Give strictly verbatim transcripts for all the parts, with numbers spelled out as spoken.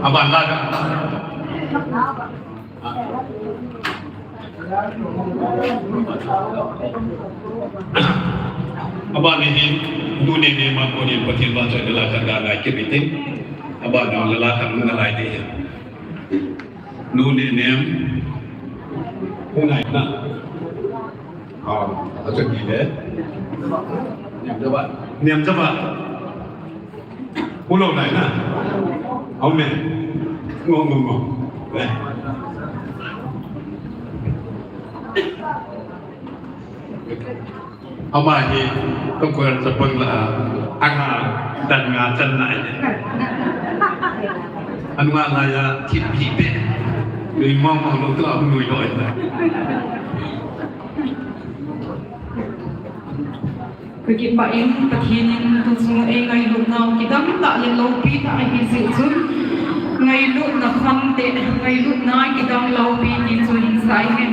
Aban la ka. Aban hi, nu Nenem a konin Pathen vahchoi le la khat ga ngai kit u hite. Aban jong le la khat hung ngai ding ahi. Nu Nenem, hung ngai na. Ah, achu ni le. Niam jaba. Niam jaba. Hulou nai na. Amen. Ngo, ngo, ngo. Eh. Ama hi, ka koian chapang la, anga, dan nga chan nai. Anu nga la ya, thip thip pe. Nui mong mong lo tu, anu nui lo. Ka kipah in Pathen in tuchung ei ngailutnau kidang tah le loupi tah ahi jeh chun, ngailutna kham te, ngailutna kidang loupi ti chu hin sa inge.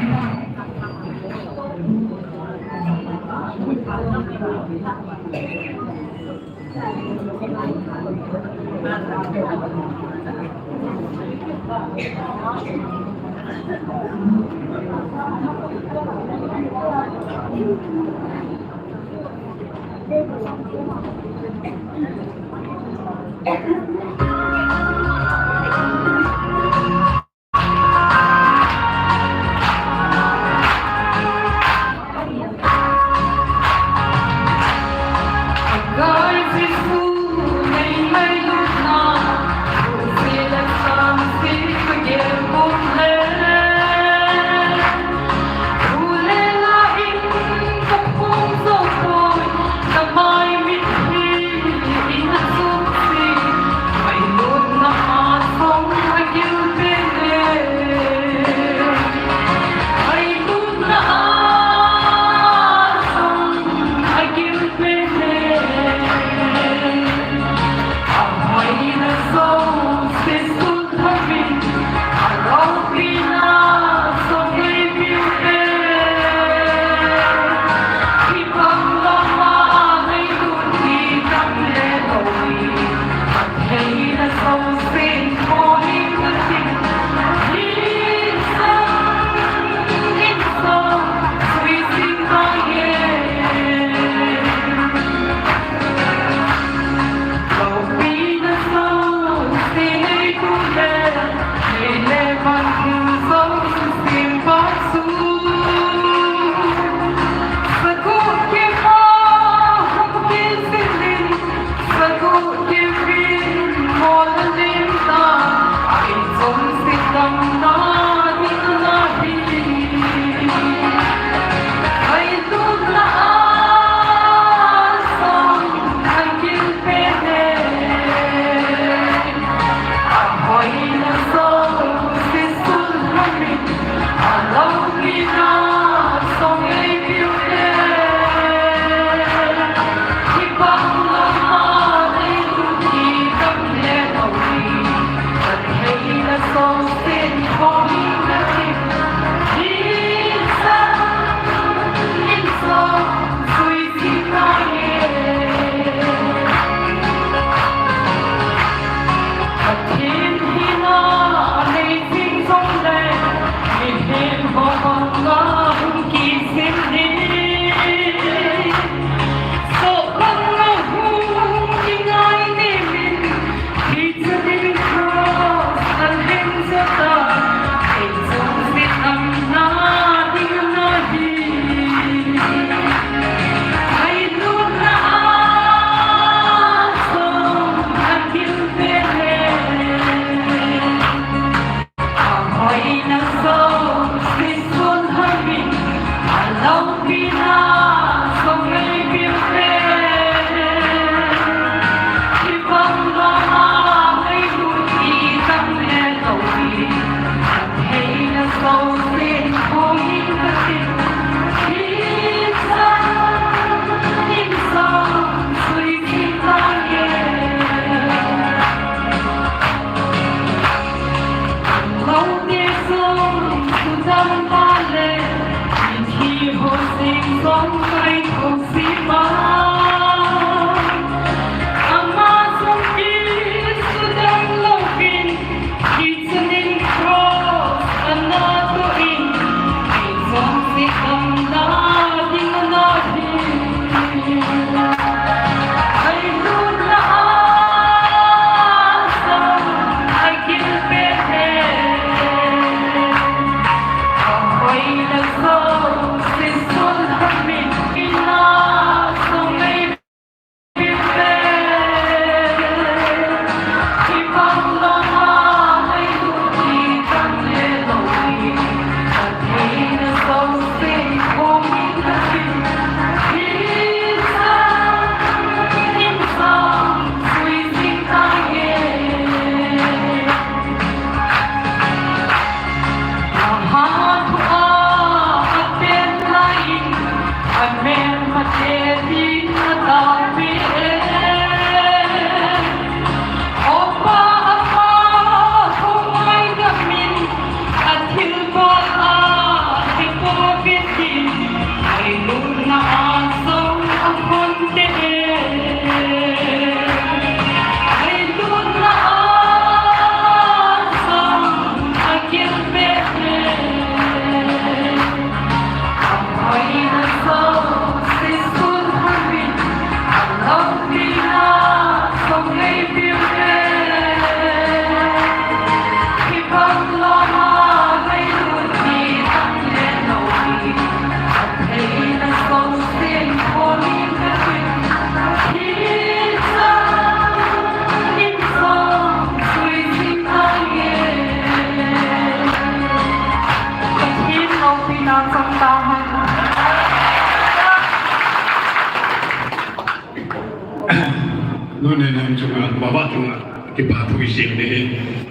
Tuni nang chunga, baba chunga, kipa thu isei ding ahi.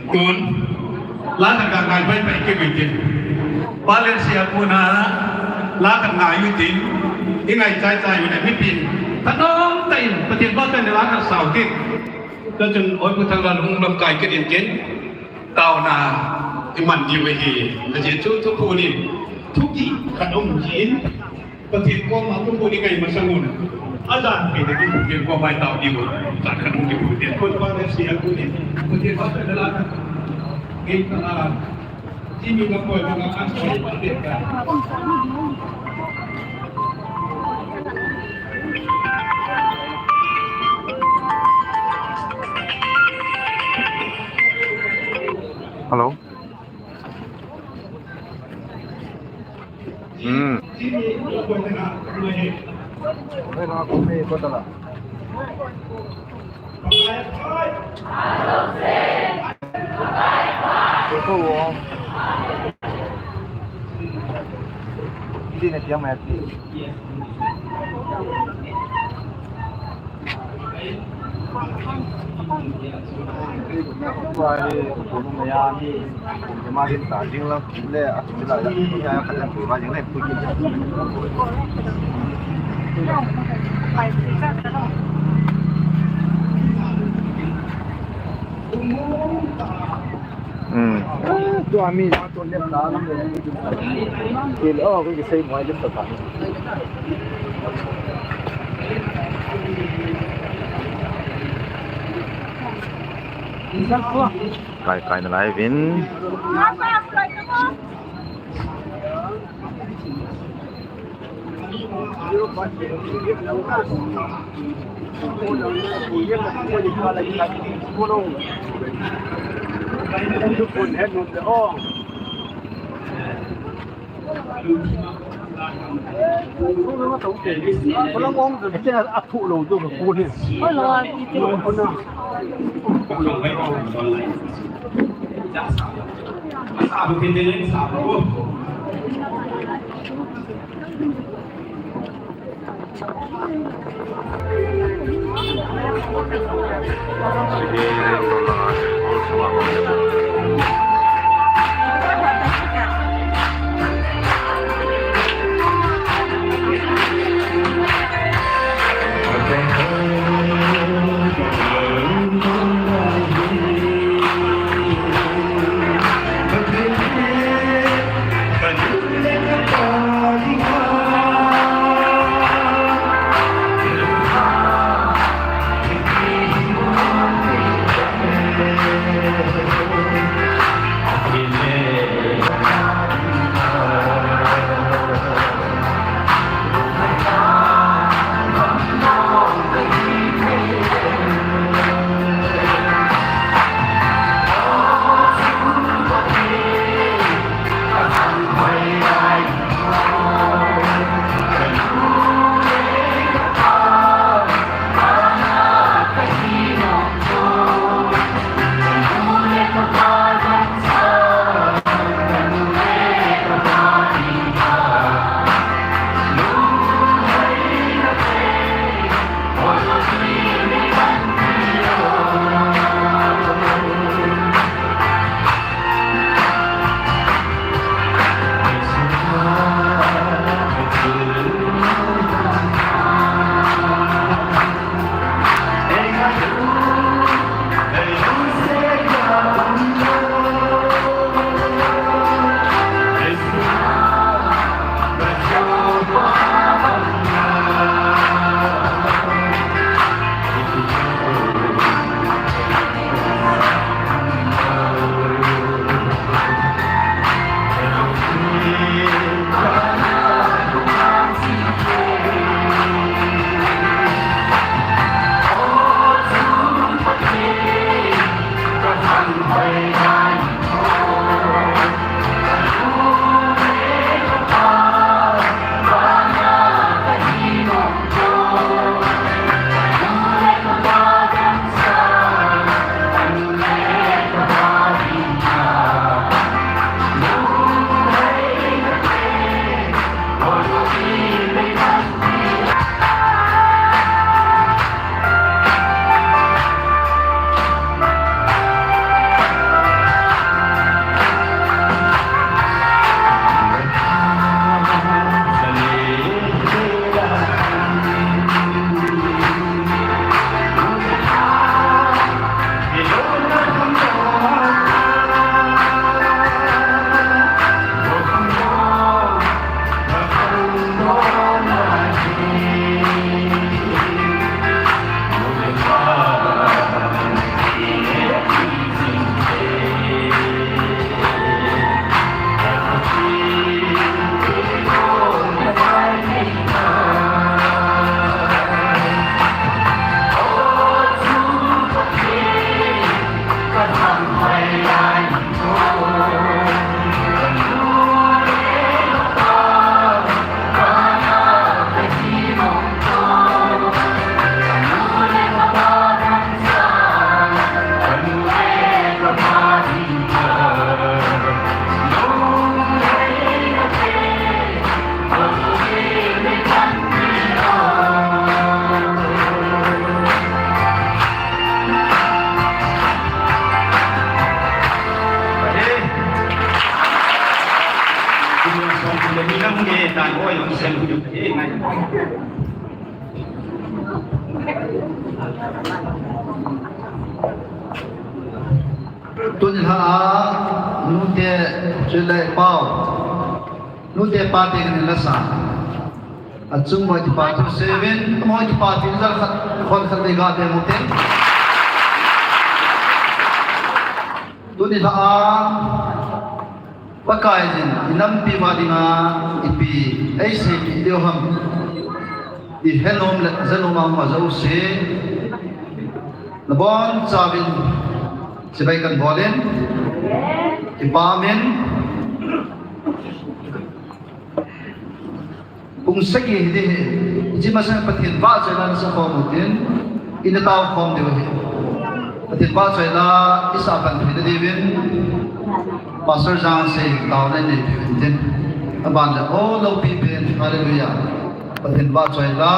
Tun, la khat kangai pai pai kit u hitin. Palace a kona, la khat ngai u hitin. Ingai chai chai u le mipin. Thanom tah in, Pathen phatah in la khat sao hitin. Chua chun, oi Pu Thanglalun lamkai kit intin. Taona, iman diu ahi. Ajeh chu thupha ni. Thupi khat um jin. Pathen koma thuphon ingai masang un, ajan pen in Pathen koma itao diu, khat khat hung kiphut in, kon pa le sia kun in, Pathen pa le la, ngei ta la, Jimmy Lamkoi pa la, an koi pa le ta. Hello. Hmm. Hindi na siya may Hmm. Tua mi jang tu lem ta lam le. Kil o, koi kisei mo ai lem ta ta. Kai, kai na lai vin. Nang nge tan oi, ong sem hu e ngai. Tuni lha a, nute chule pau. Nute pate kan la sa. Achung mo kipa thu seven, mo kipa tin jal khat, khon khat le ga te mo te. Tuni lha a, Pakai jin, i nampi va dinga, ipi, ei seipi deu ham. I henom le, janom a ma jo se. Na bon chavin, chibai kan bolin. I pa min. Pung sagi hi ding hi, hiche masang Pathen vahchoina nasa khom utin, ina tao khom diu ahi. Pathen vahchoina isah pan theina diuvin, Pastor Jangse taona inei diu ahi tin. Aban le, o loupi pen, hallelujah. Pathen vahchoina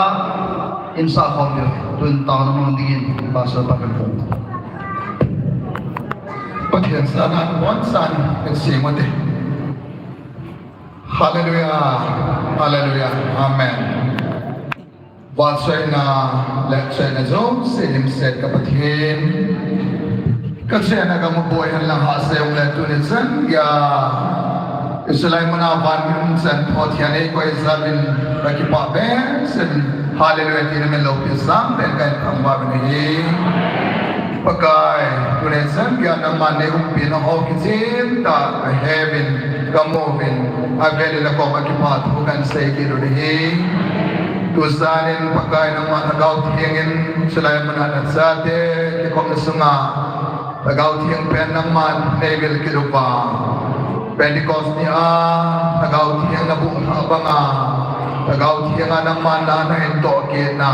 insah khom diu ahi. Tun taona mang dingin, Pastor pa kan khom. Pathen sana bon san, kan sing utin. Hallelujah. Hallelujah. Amen. Vahchoina le choina jouse dimset ka Pathen. Ka chena ka maboi hen lang hahsa jong le tuni chan geiya. Isolai mana van min chan tho thian ei koi jabin ka kipah behseh in. Hallelujah tina min loupi sam pen ka in thangvah uvin ahi. Pakai, tuni chan geiya nangman nei umpina ho kichen tah ka heuvin, ka muvin, avel in na koma kipa thu kan sei kit u ahi. Tujan in Pakai nangman Lhagao Theng in chulai mana nachate kikhopna sunga Lhagao Theng pen nangman nei vil kit uva. Pentecost ni a, Lhagao Theng na buh lhah banga, Lhagao Theng a nangman na na hin toh kit na.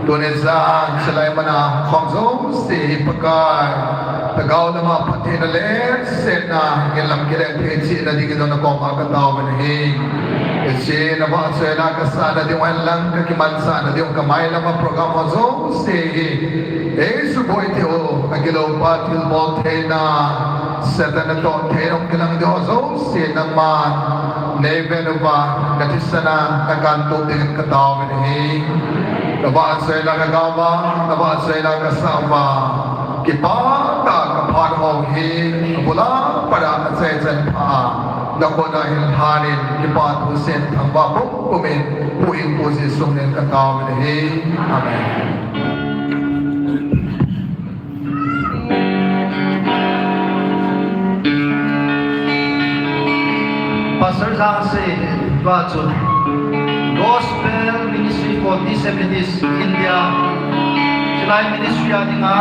Tuni jan, chulai mana khom jouse hi Pakai, Lhagao lama phattheina le setna, ngen lam kile thei cheh na dingin na koma ka tao uve ahi. Hiche na vahchoina ka sah na ding hen lang, ka kimansah na ding ka mai lama program ho jouse hi. Ei suboi thei u, agilou pa thilbol theina, Satan natoh thei nung kilang ding ho jouse nangman nei ven uva, na thisan a na kan tup dingin ka tao uve ahi. Na vahchoina ka ga uva, na vahchoina ka sah uva. Kipah tah ka phat ho hi, abul a pat a achai chan pha. Na khut a hin lhan in, kipah thu sen thangvah pum pum in, Pu Hing Pu Jesu min in ka tao uve ahi. Amen. Pastor Jangse pa chu Gospel Ministry for Disabilities India, chulai ministry a dinga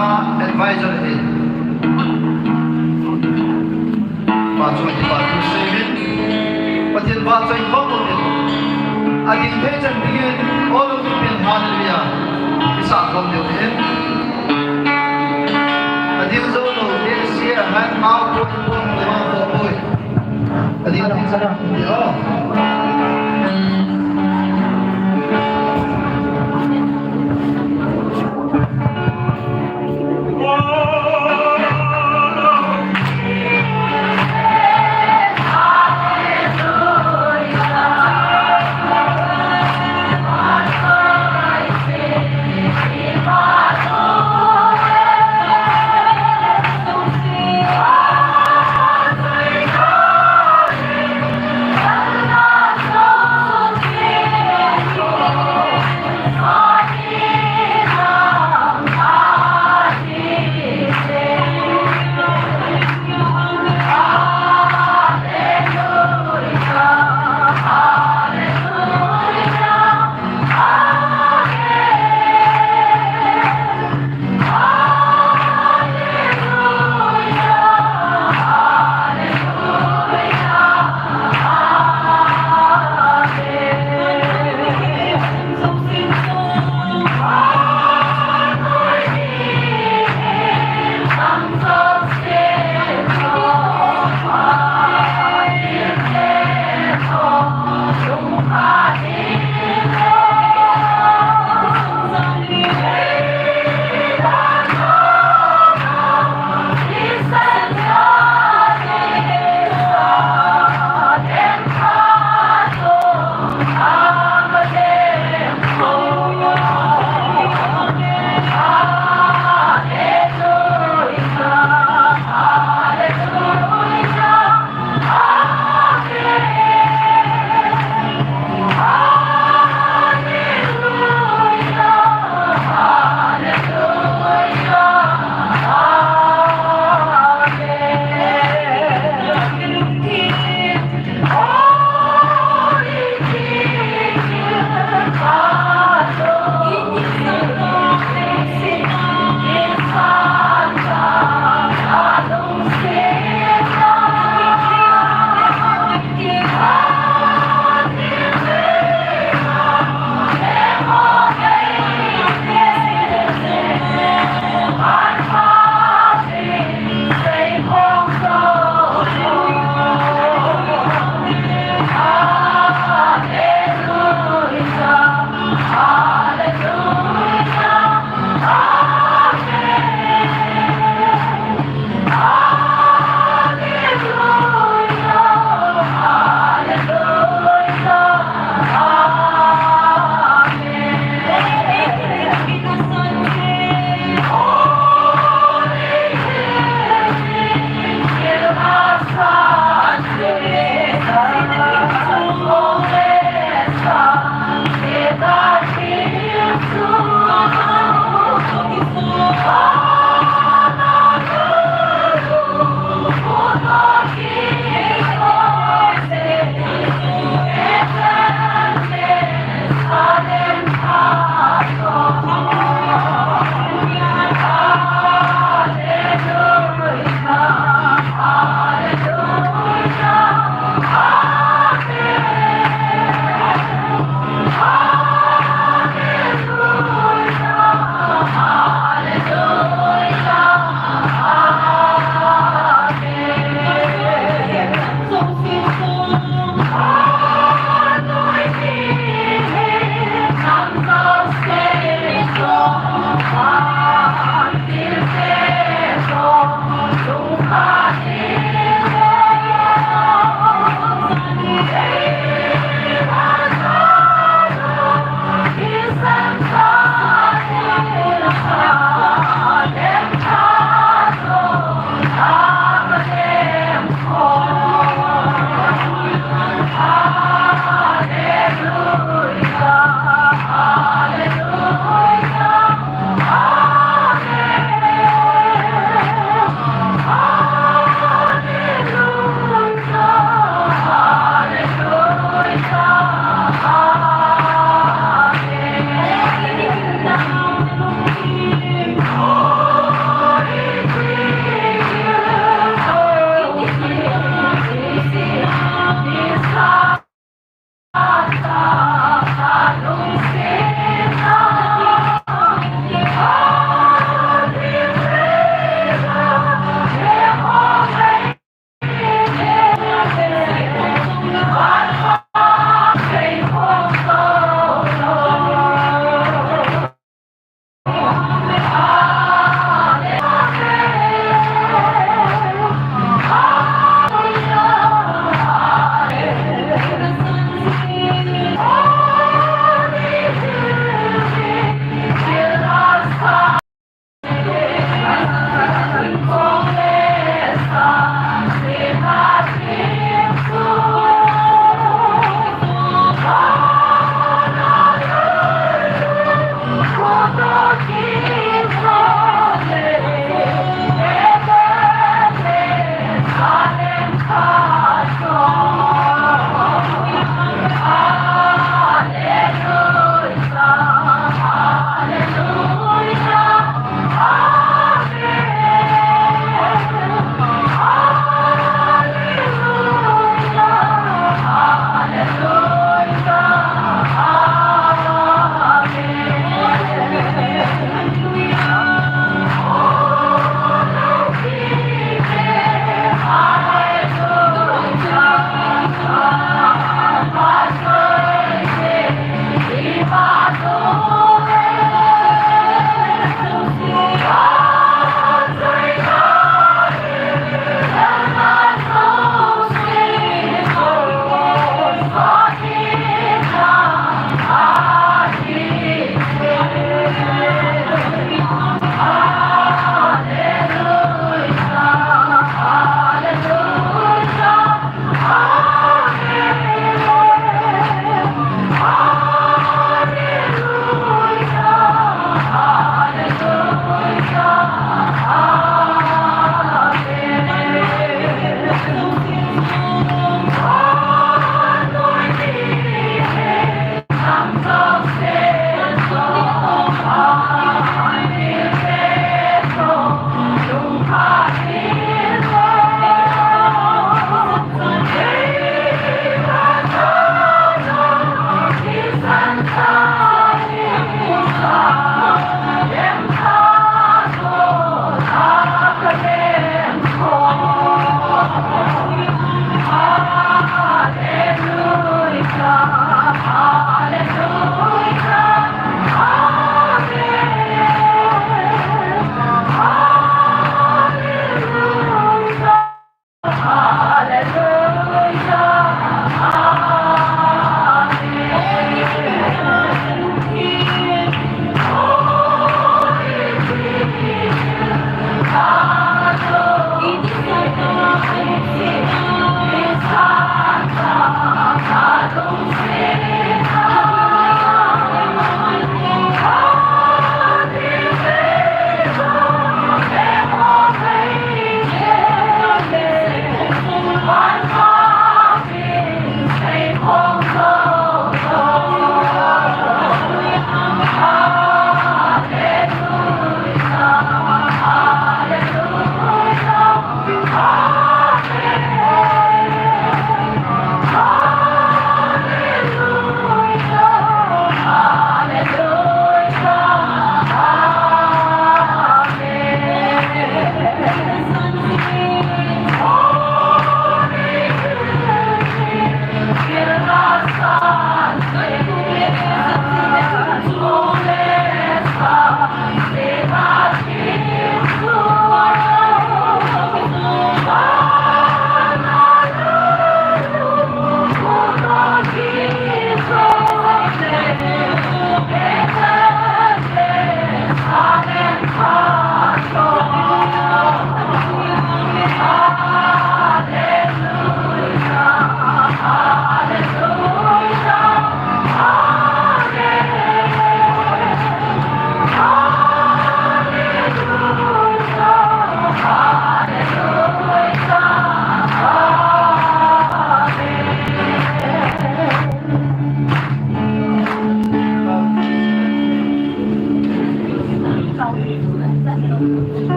advisor ahi. Pa chu, pa chu seven. Pathen vahchoi khom utin. Ading thei chan dingin, all of you, hallelujah. Isah khom diu ahin. Ading jou lou, ding se, ahan, mau, poi, poi, mau, poi, poi. Ading thei chan ding, oh.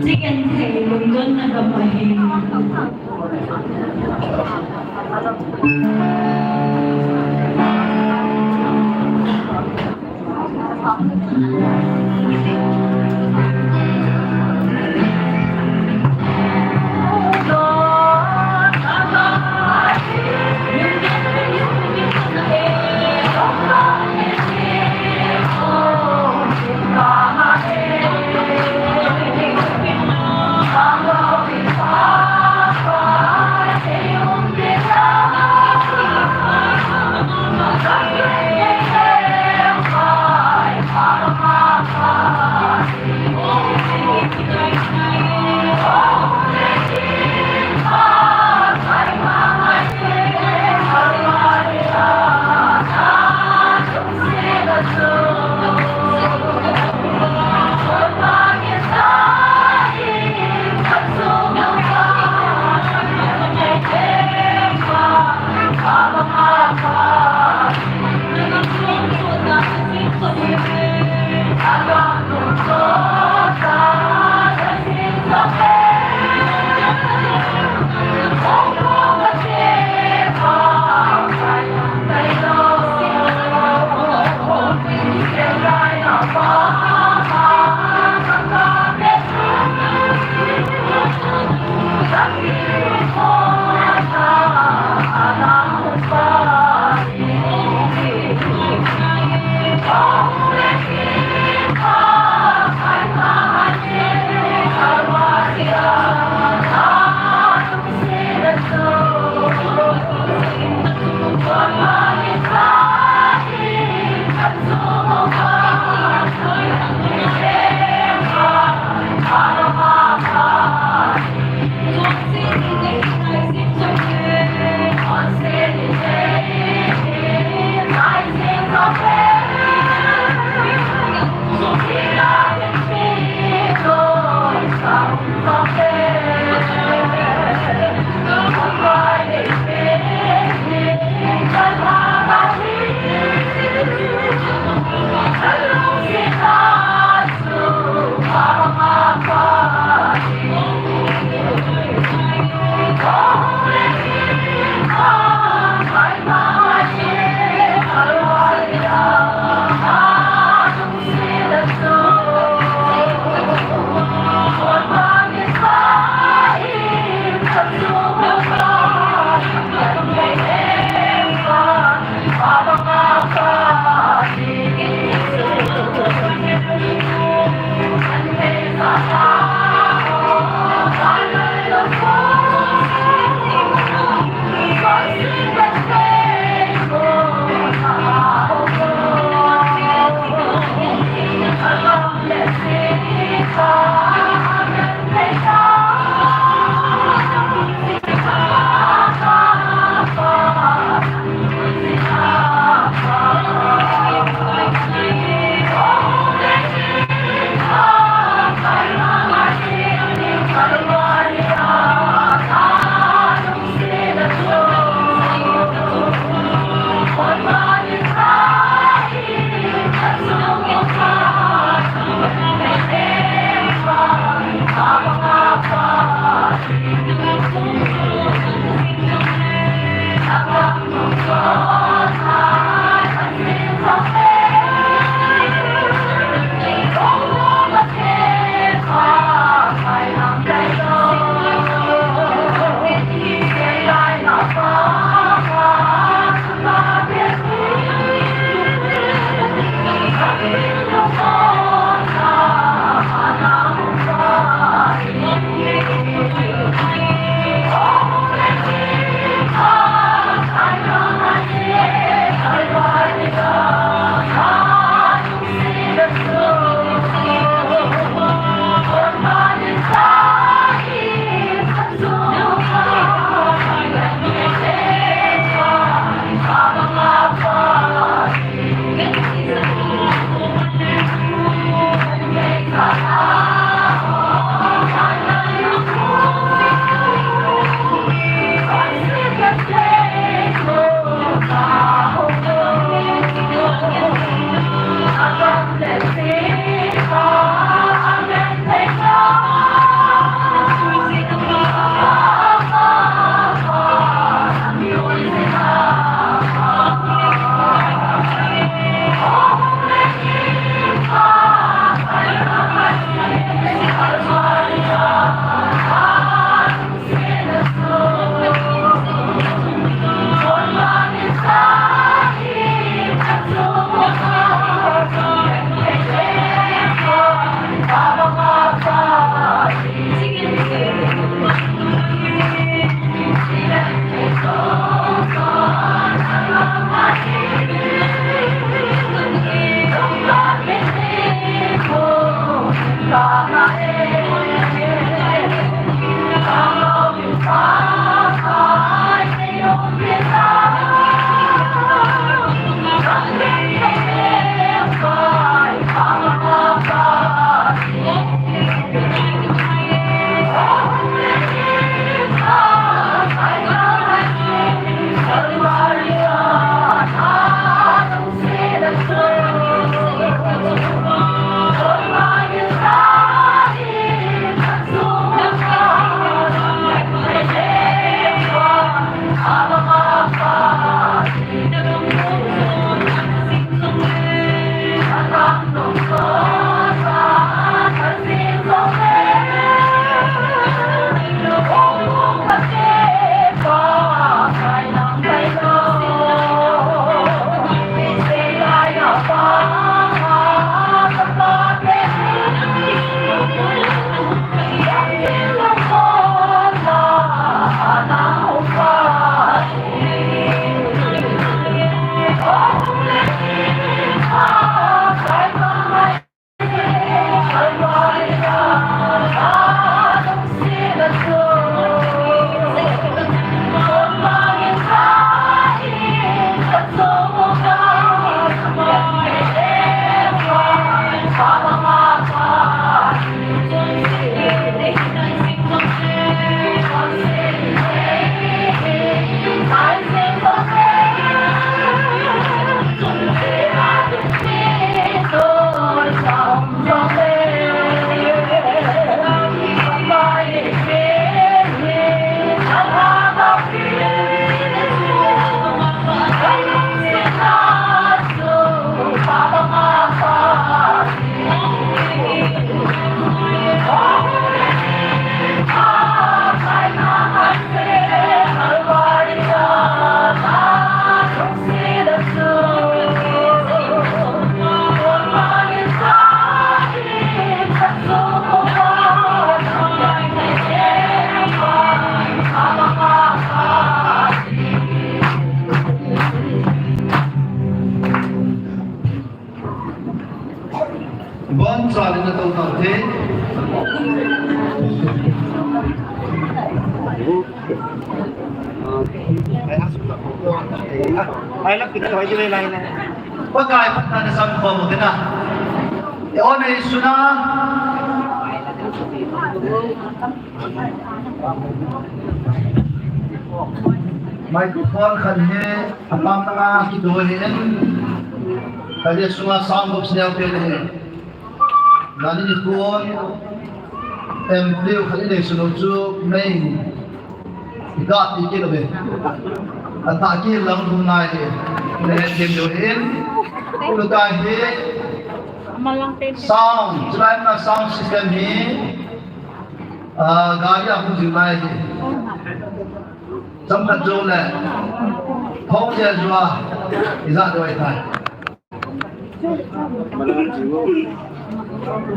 Chicken thei lungdon na gam ahi. Sa le na to tau te. Ai la kit hoi jile lai na. Pakai phatna na sam khom u te na. E o nei suna. Microphone khat hi apam langa kido hi in. Khat hi sunga sound box neo pe le hi. Nani ni kon em pliu khat i nei sunu chu main i ga ti ki lo ve. A ta ki lang dum nai hi. Ne kem do hin. Lu ta hi. Sound, chulai na sound system hi. A, gari a hung jing nai hi. Cham khat jo le. Phone je jua. I za do ai thai.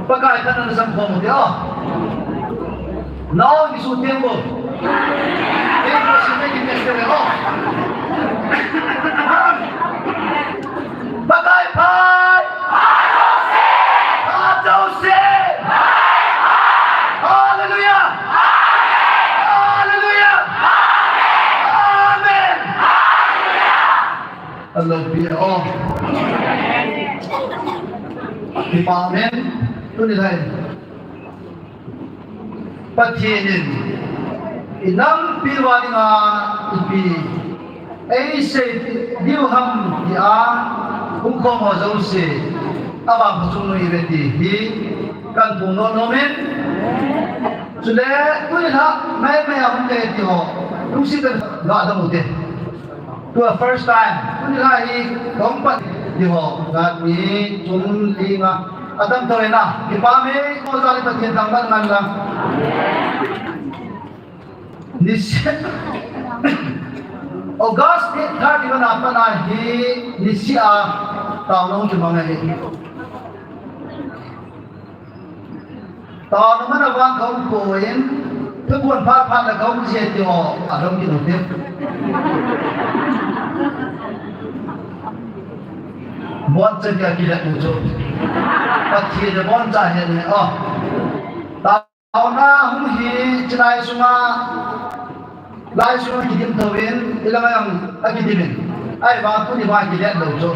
Pakai phatna na sam khom u te o. Nao ni su tiang bo. Tiang bo si me ki me te o. Pakai phat. Phat jouse. Hallelujah. Hallelujah. Amen. Alo pi o. Kipa amen. Tuni lai. Pathen in i nampi uva dinga ipi eisei diu ham tia hung khom ho jouse avang phachom nung ive ti hi kan phongdoh nom in. Chule tuni lha mai mai a hung le ti ho lungset in ga dam u te. Tua first time. Tuni lha hi kong pat di ho. Khat, ni, thum, li, nga. Atam tho ina. Kipa me, ko jali Pathen thangvah ngan lang. Nisi. August date thirty-one a pat a hi nisi a taona hung kimang ahi. Taona man a vang ka um poi, thupun phat phat la ka um jia ti ho, a dong ki dong te. Boncha dia ki la u chu. Pathen le boncha he ne o. Taona hung hi chilai sunga Lai sunga kidim tho in, i langa jong akidim in. Ahivang tuni vang kilet lou chu.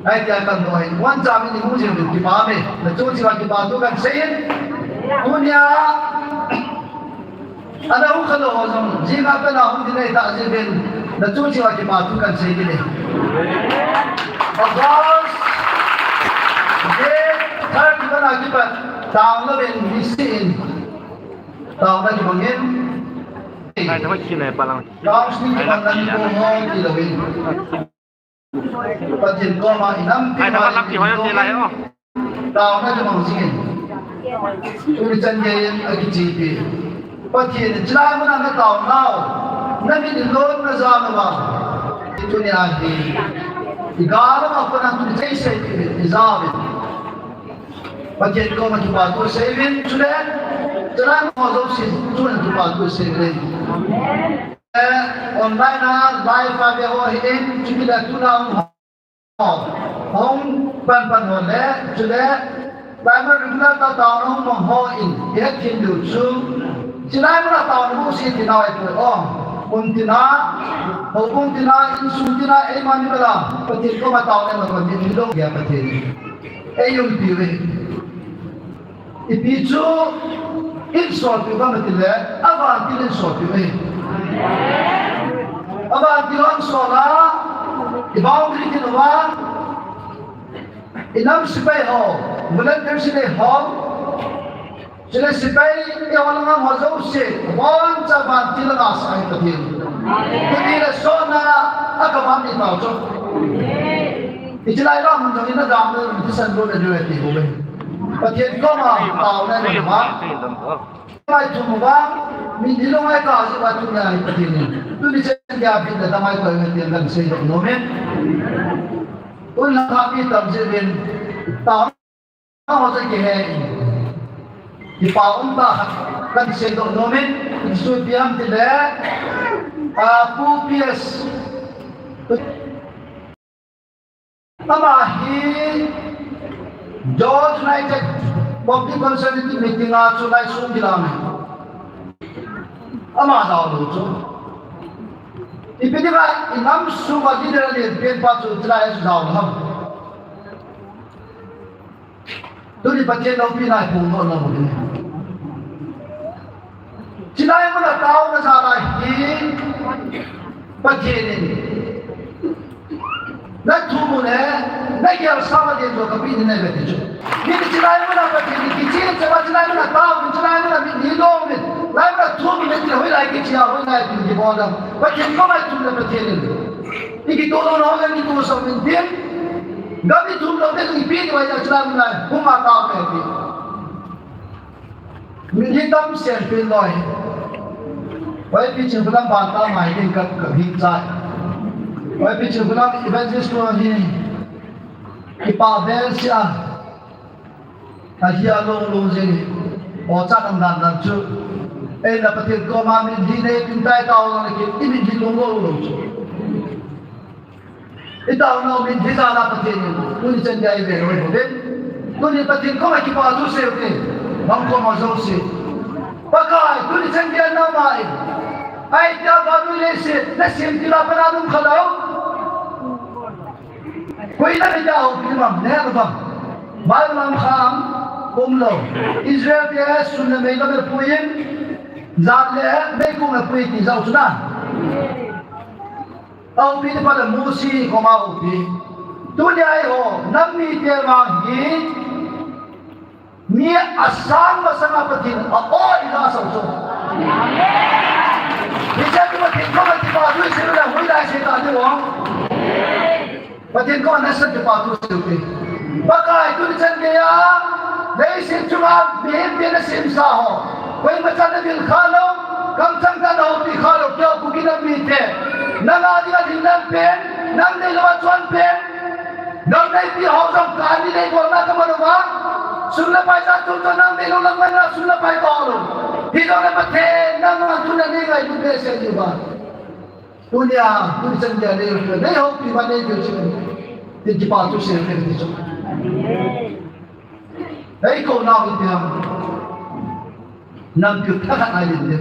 Ahi tia kan dong ahi. Boncha min i hung jing uvin kipa me. Na chung cheh uva kipa thu kan sei in. Tunia ana hung kha lou ho jong. Jing a pen a hung ding nei ta jing uvin. Na chung cheh uva kipa thu kan sei in. August date thirty-one a kipat taona uvin nisi in. Taona kimang in. Ai, tama kine palang. Counseling kipan nan ko ho ti lo in. Pathen koma i nampi. Ai, tama lam ki hoyo ti lai o. Taona kimang jing in. Tuni chan gei in akichepi. Pathen in chilai mun a na taona u. Na min i lon na ja na va. Tuni a hi. I ga na ma ko na tuni chei sei i ja ve. Pathen koma kipa thu sei uvin, chule, chule mo jouse, chule kipa thu sei uvin. Eh, online a, live a ve ho hi in, chule tuna um ho. Hung pan pan ho le, chule, Bible regular ta taona hung mang ho in, i het thim diu chu. Chule mo na taona mo si ti na ai ko, oh, um tina, ho um tina, in sung tina, ei mani bala, Pathen koma taona mo ko, ni lo ya Pathen. Ei umpi uve. Ipi chu in solpiu ham itile, avantil in solpiu ahi. Avantil hon sol a, i boundary tin uva, i nam sepai ho, volunteer sepai ho, chule sepai i ho langa ho jouse, boncha vantil langa sa ahi Pathen. Pathen le sona a ka van ni tau chu. Hiche lai vang mun jong in na dam le, thisan lo le, le ti bou ve. Pathen koma taona nei uva. Mai thum uva, mi ni lo mai ka ji uva tu nei Pathen in. Tuni chen dia bit le tamai ko Pathen kan sei doh nom in. Un la ka pi tam ji vin. Ta Ho jong kihe in. Kipa um tah khat kan seidoh nom in, Jesu ipi ham tile, a, Pu P S. Ama hi George United Public Consultative Meeting a chu lai sung kilang e. Ama jao lou chu. Ipi dinga i nam sunga leader alen pen pa chu chulai a chu jao lou ham? Tuni Pathen loupina i phongdoh lou ding. Chulai muna taona jal a hi Pathen in na thum u le na gel sanga den jo kapi ding ahi ve ti chu. Hiti chulai muna Pathen in kichen chama chulai muna tao in chulai muna mitlhi long in chulai muna thum in mitlhi hoilai kiche a hoilai tin kibol dam. Pathen koma i thum le Pathen in i kitoh louna ho jong kitoh sah in tin. Gam i thum lou te jong ipi ti vai a chulai muna hung a tao ve ti. Mitlhi tam sen pin loi. Oi, pi chin phulam ban ta mai ding ka, ka hing chai. Oi, pi chin phulam evangelist ko hi. Kipa vel sia. Ahia long long jing. O cha dang dan dan chu. Eina Pathen koma mitlhi nei pin tai tao lang ki, i mitlhi long long long chu. I taona u mitlhi jal a Pathen in tuni chan gei i ve lou u ahi. Tuni Pathen koma kipa thu seiu te, bang koma jouse. Pakai, tuni chan gei na mai. Ai tia vannoi leiset, na sem til a pat a um kha lou. Koi na me tia houpi ding ham, na he lou ham. Bible a um kha am, um lou. Israel te sun le mei lam a pui in, jan le meikong a pui ti jao chu na. Ahoupi te pa le Mosi koma houpi. Tunia eiho, nam mite vang hi, mi asang masanga Pathen a o i la sau chu. Hiche tu Pathen koma kipa thu i seiu le, hoilai sei ta ding ham? Pathen koma nasatah kipa thu seiu te. Pakai, tuni chan gei a, leiset chunga mihem te na semsa ho. Koima chan na vil kha lou, kamchang tah na houpi kha lou, keiho Kuki nam mite. Nang a dinga lhingnam pen, nang neilou a chon pen. Gam neipi ho jong kani nei bolna ka man uva. Sum le pai jat chom chom nang neilou lang man a sum le pai ka hol u. Hijongle Pathen nang a tuna nei ngailut behseh diu va. Tunia, tuni chan gei a nei u, nei houpi uva nei tiu chu. Tin kipa thu seiu te ti chu. Ei kou nau ipi ham. Nampi thakhat a i hin diu.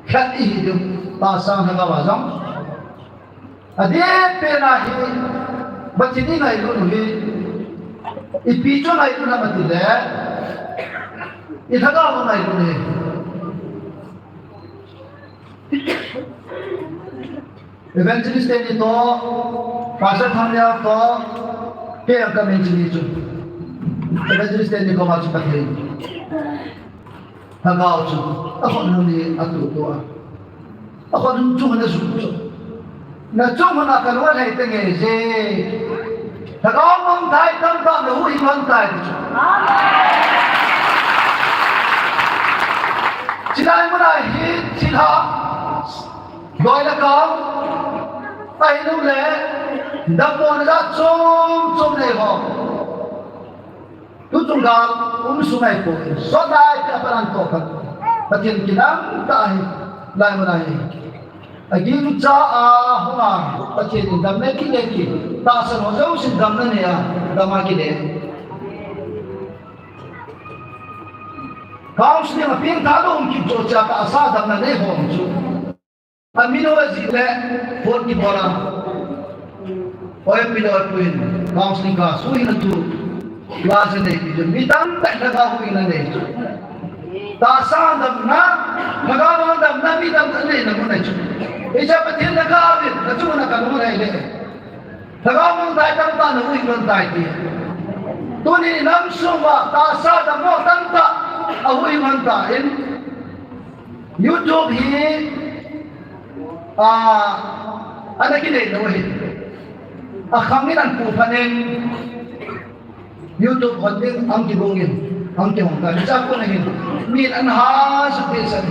Khat i hi diu. Tahsa lhagao a jong. Adeh pen a hi, Pathen i ngailut u hi, ipi chu ngailut ham ati le, i lhagao ngailut u hi. Evangelist teni toh, Pastor Thangliao toh, kei jong ka min chini chu. Evangelist teni koma chu Pathen. Lhagao chu, akhonung ni atuh tua. Akhonung chu na ju chu. Na chu na ka lua lei te nge je. Lhagao mangthai tamtah na huhhing lhon tai ti chu. Chulai muna hi thilha. Doi le kang. Ahilou le. Dammo na jat chom chom nei ho. Tuchung gal um sung ahipoi. Sot lai pia paran toh khat. Pathen kidang tah ahi. Lai muna hi. Agingcha a hung a. Pathen in damna kinei ki. Tahsan ho jousen damna nei a. Dam a kinei. Counseling a pengtha lou um kit chu cha tahsa damna nei ho chu. Amin ho ajih le, phone kibol a. Oi, pi le oi, pu in, counseling class, hu hin atu, class nei, mi tamtah in lhagao hu in anei. Tahsa damna, lhagao damna, mi tamtah in anei na mun ahi chu. Hiche Pathen lhagao in, na chu na ka mun ahi le. Lhagao mangthai tamtah na hu in lhon tai ti. Tuni nam sung uva, tahsa dammo tamtah, ahu in lhon tai. YouTube hi, ah, ana kinei lou ahi. Akhang in an pu phanin YouTube hon ding ang kibung in, ang kihong ka. Cha ko na hin. Min an ha su pe san.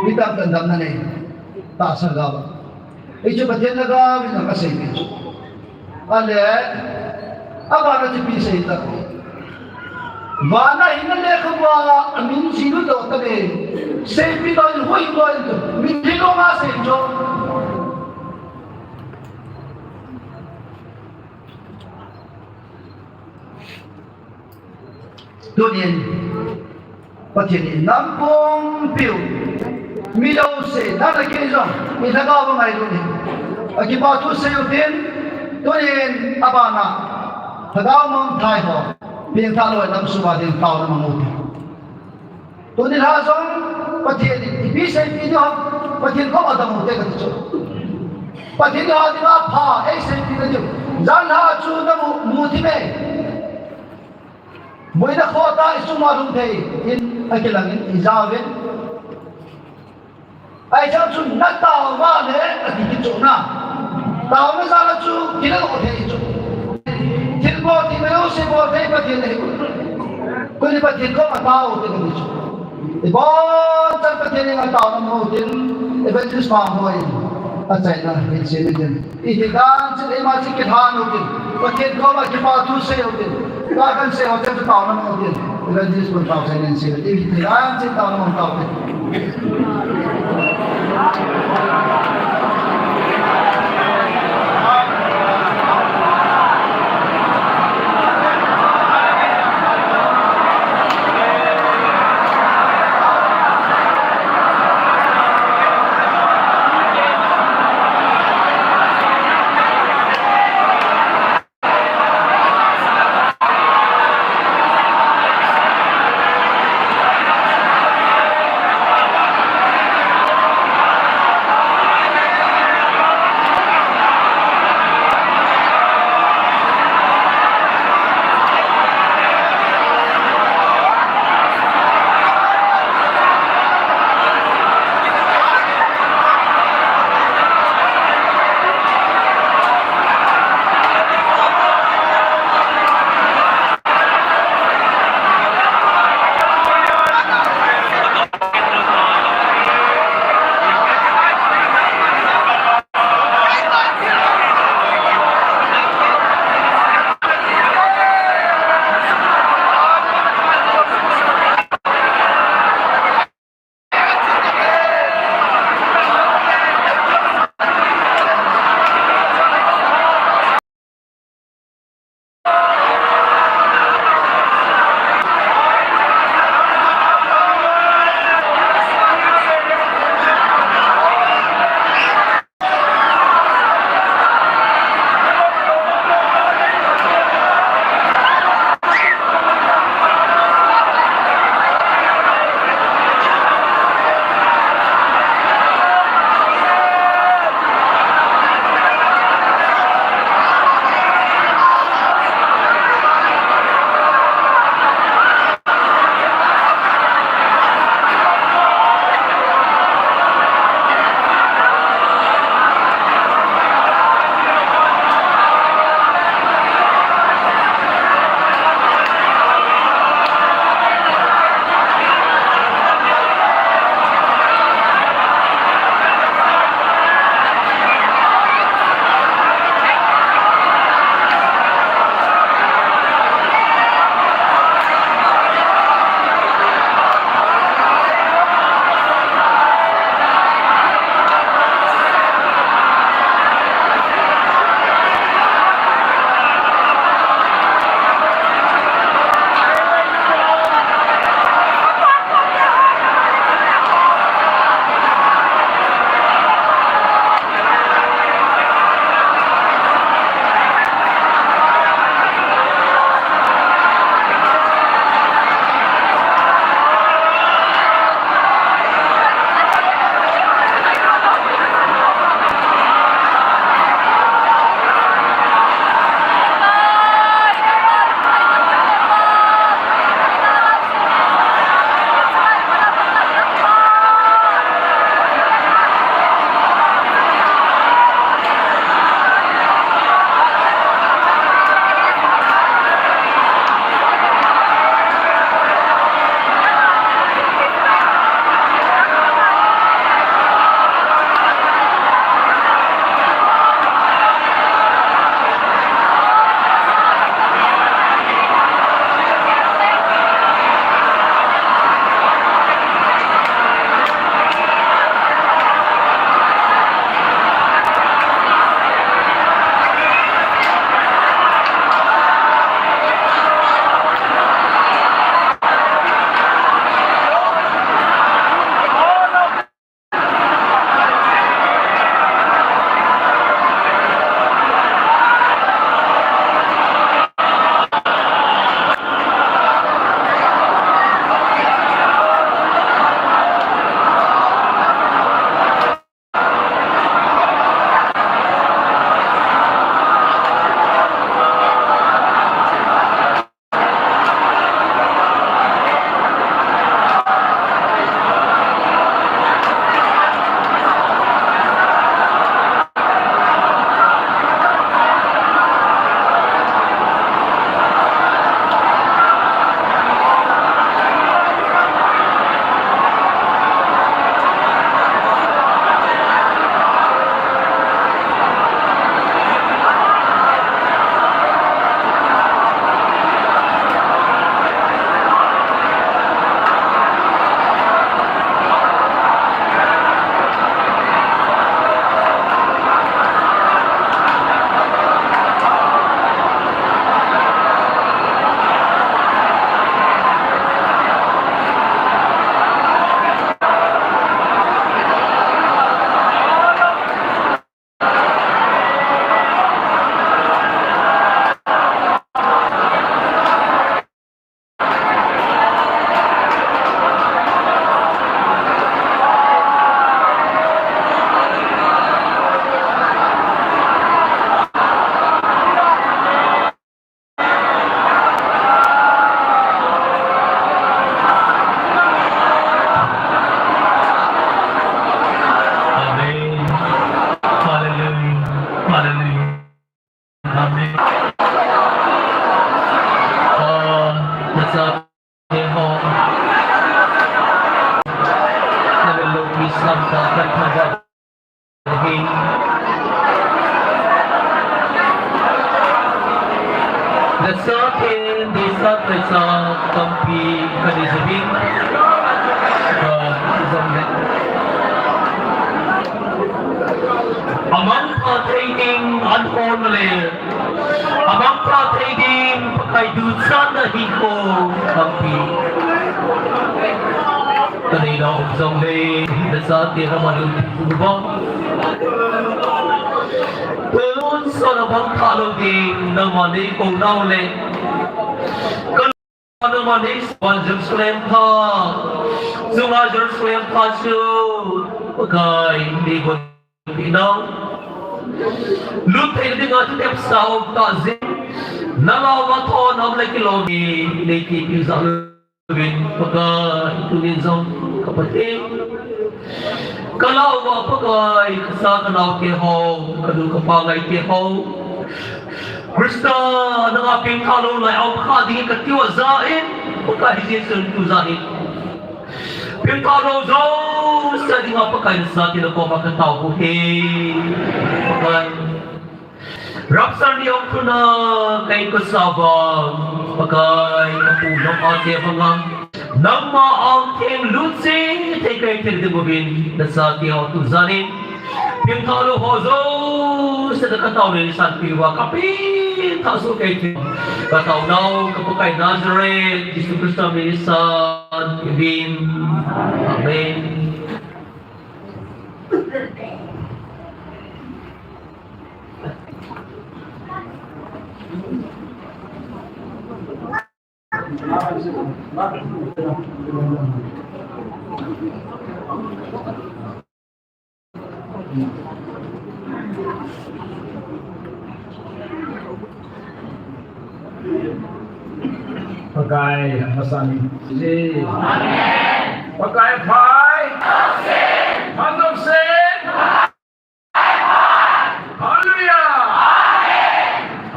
Mi tamtah in damna nei. Tahsa lhagao. Hichu Pathen lhagao in kasei pi chu. Ale, abana chu ipi sei ta. Vana hin lekhabu a min jilu lou ta ve. Seipi lou in hui lou in tu. Min jilu ma sei chu. Tunin, Pathen in nam pumpiu, mi jouse, nang le kei jong, i lhagao va ngailut in, akipa thu seiyu tin, tunin, abana, lhagao mangthai ho, pengthah loi lam suh a ding taona mang u tin. Tuni lha jong, Pathen in ipi seipi diu ham, Pathen kom a dam u te kati chu. Pathen in eiho dinga pha, eiseipina diu. Jan lha chu namu, mu thim e. Boina khoh tah a i sum a lhung thei in akilang in i jaovin. Ahi chang chun na tao va le ati kichohna. Taona jal a chu kila lou thei chu. Thilbol thei, mi jouse bol thei Pathen ahi. Koi le Pathen kom a tao u te kati chu. Ibon chan Pathen henga taona mu tin, Evangelist Manghoa in achaina hin seiyin. Iti dan chin eima chin kilhan u tin, Pathen koma kipa thu sei u tin, ka kan sei u tin taona mu tin, Evangelist Bontao chaina hin sei u tin, iti dan chin taona mu tau tin. Amen. Ah, nasa ho. Nalelo pi samta kathaja. Nasa ken disa pesa tampi kani sabin. Ah, zong le. Amang pha thei ding an hon le. Amang pha thei ding Pakai duchatna hinkho tampi. Kanei na um jong le, nasa te na ma lut bang. Tun sa na bang pha lo ding, na ma nei ko nau le. Ka na ma nei sa Jerusalem pha. Sunga Jerusalem pha chu, Pakai, nei ko Pi nau. Lut thei ding a thutep sa um ta jing. Na lau va tho nam le kilom ni, nei ti pi za lu vin Pakai tunin jong ka Pathen. Ka lau va Pakai ka sa ka nau te ho, ka nu ka pa ngai te ho. Krista, nanga pengthah lou lai a um kha ding ka tiu a za in, Pakai Jesu tu za in. Pengthah lou jouse dinga Pakai nasa tina koma ka tao u hi. Pakai. Rapture ni ong tuna kai ko sava. Pakai, ka pu nong a te banga. Nangma ang theng lut se, te kai te de bovin, nasa tia tu zanin. Pengthah lou ho jouse na ka tao nei san pi va ka pengthah su kei te. Ka tao nau ka Pakai Nazareth, Jesu Krista min san, Amen. Amen. Pakai, amasan ji. Amen. Pakai phai. Phatnop sen. Hallelujah.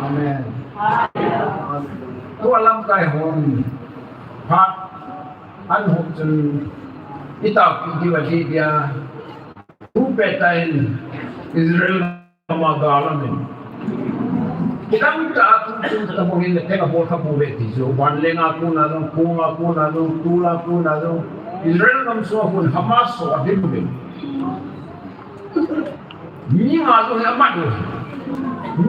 Amen. Tua lamkai hon phat an hop chun i tao pi diu ahi dia. Thu petan Israel gam a gal amin. Kidang ta a thu chu ta bol in le peng a bol kha bol ve ti chu. Vanleng a kona jong, kong a kona jong, tul a kona jong, Israel gam sunga kon Hamas ho a dim uvin. Mi nga jong hi amat u.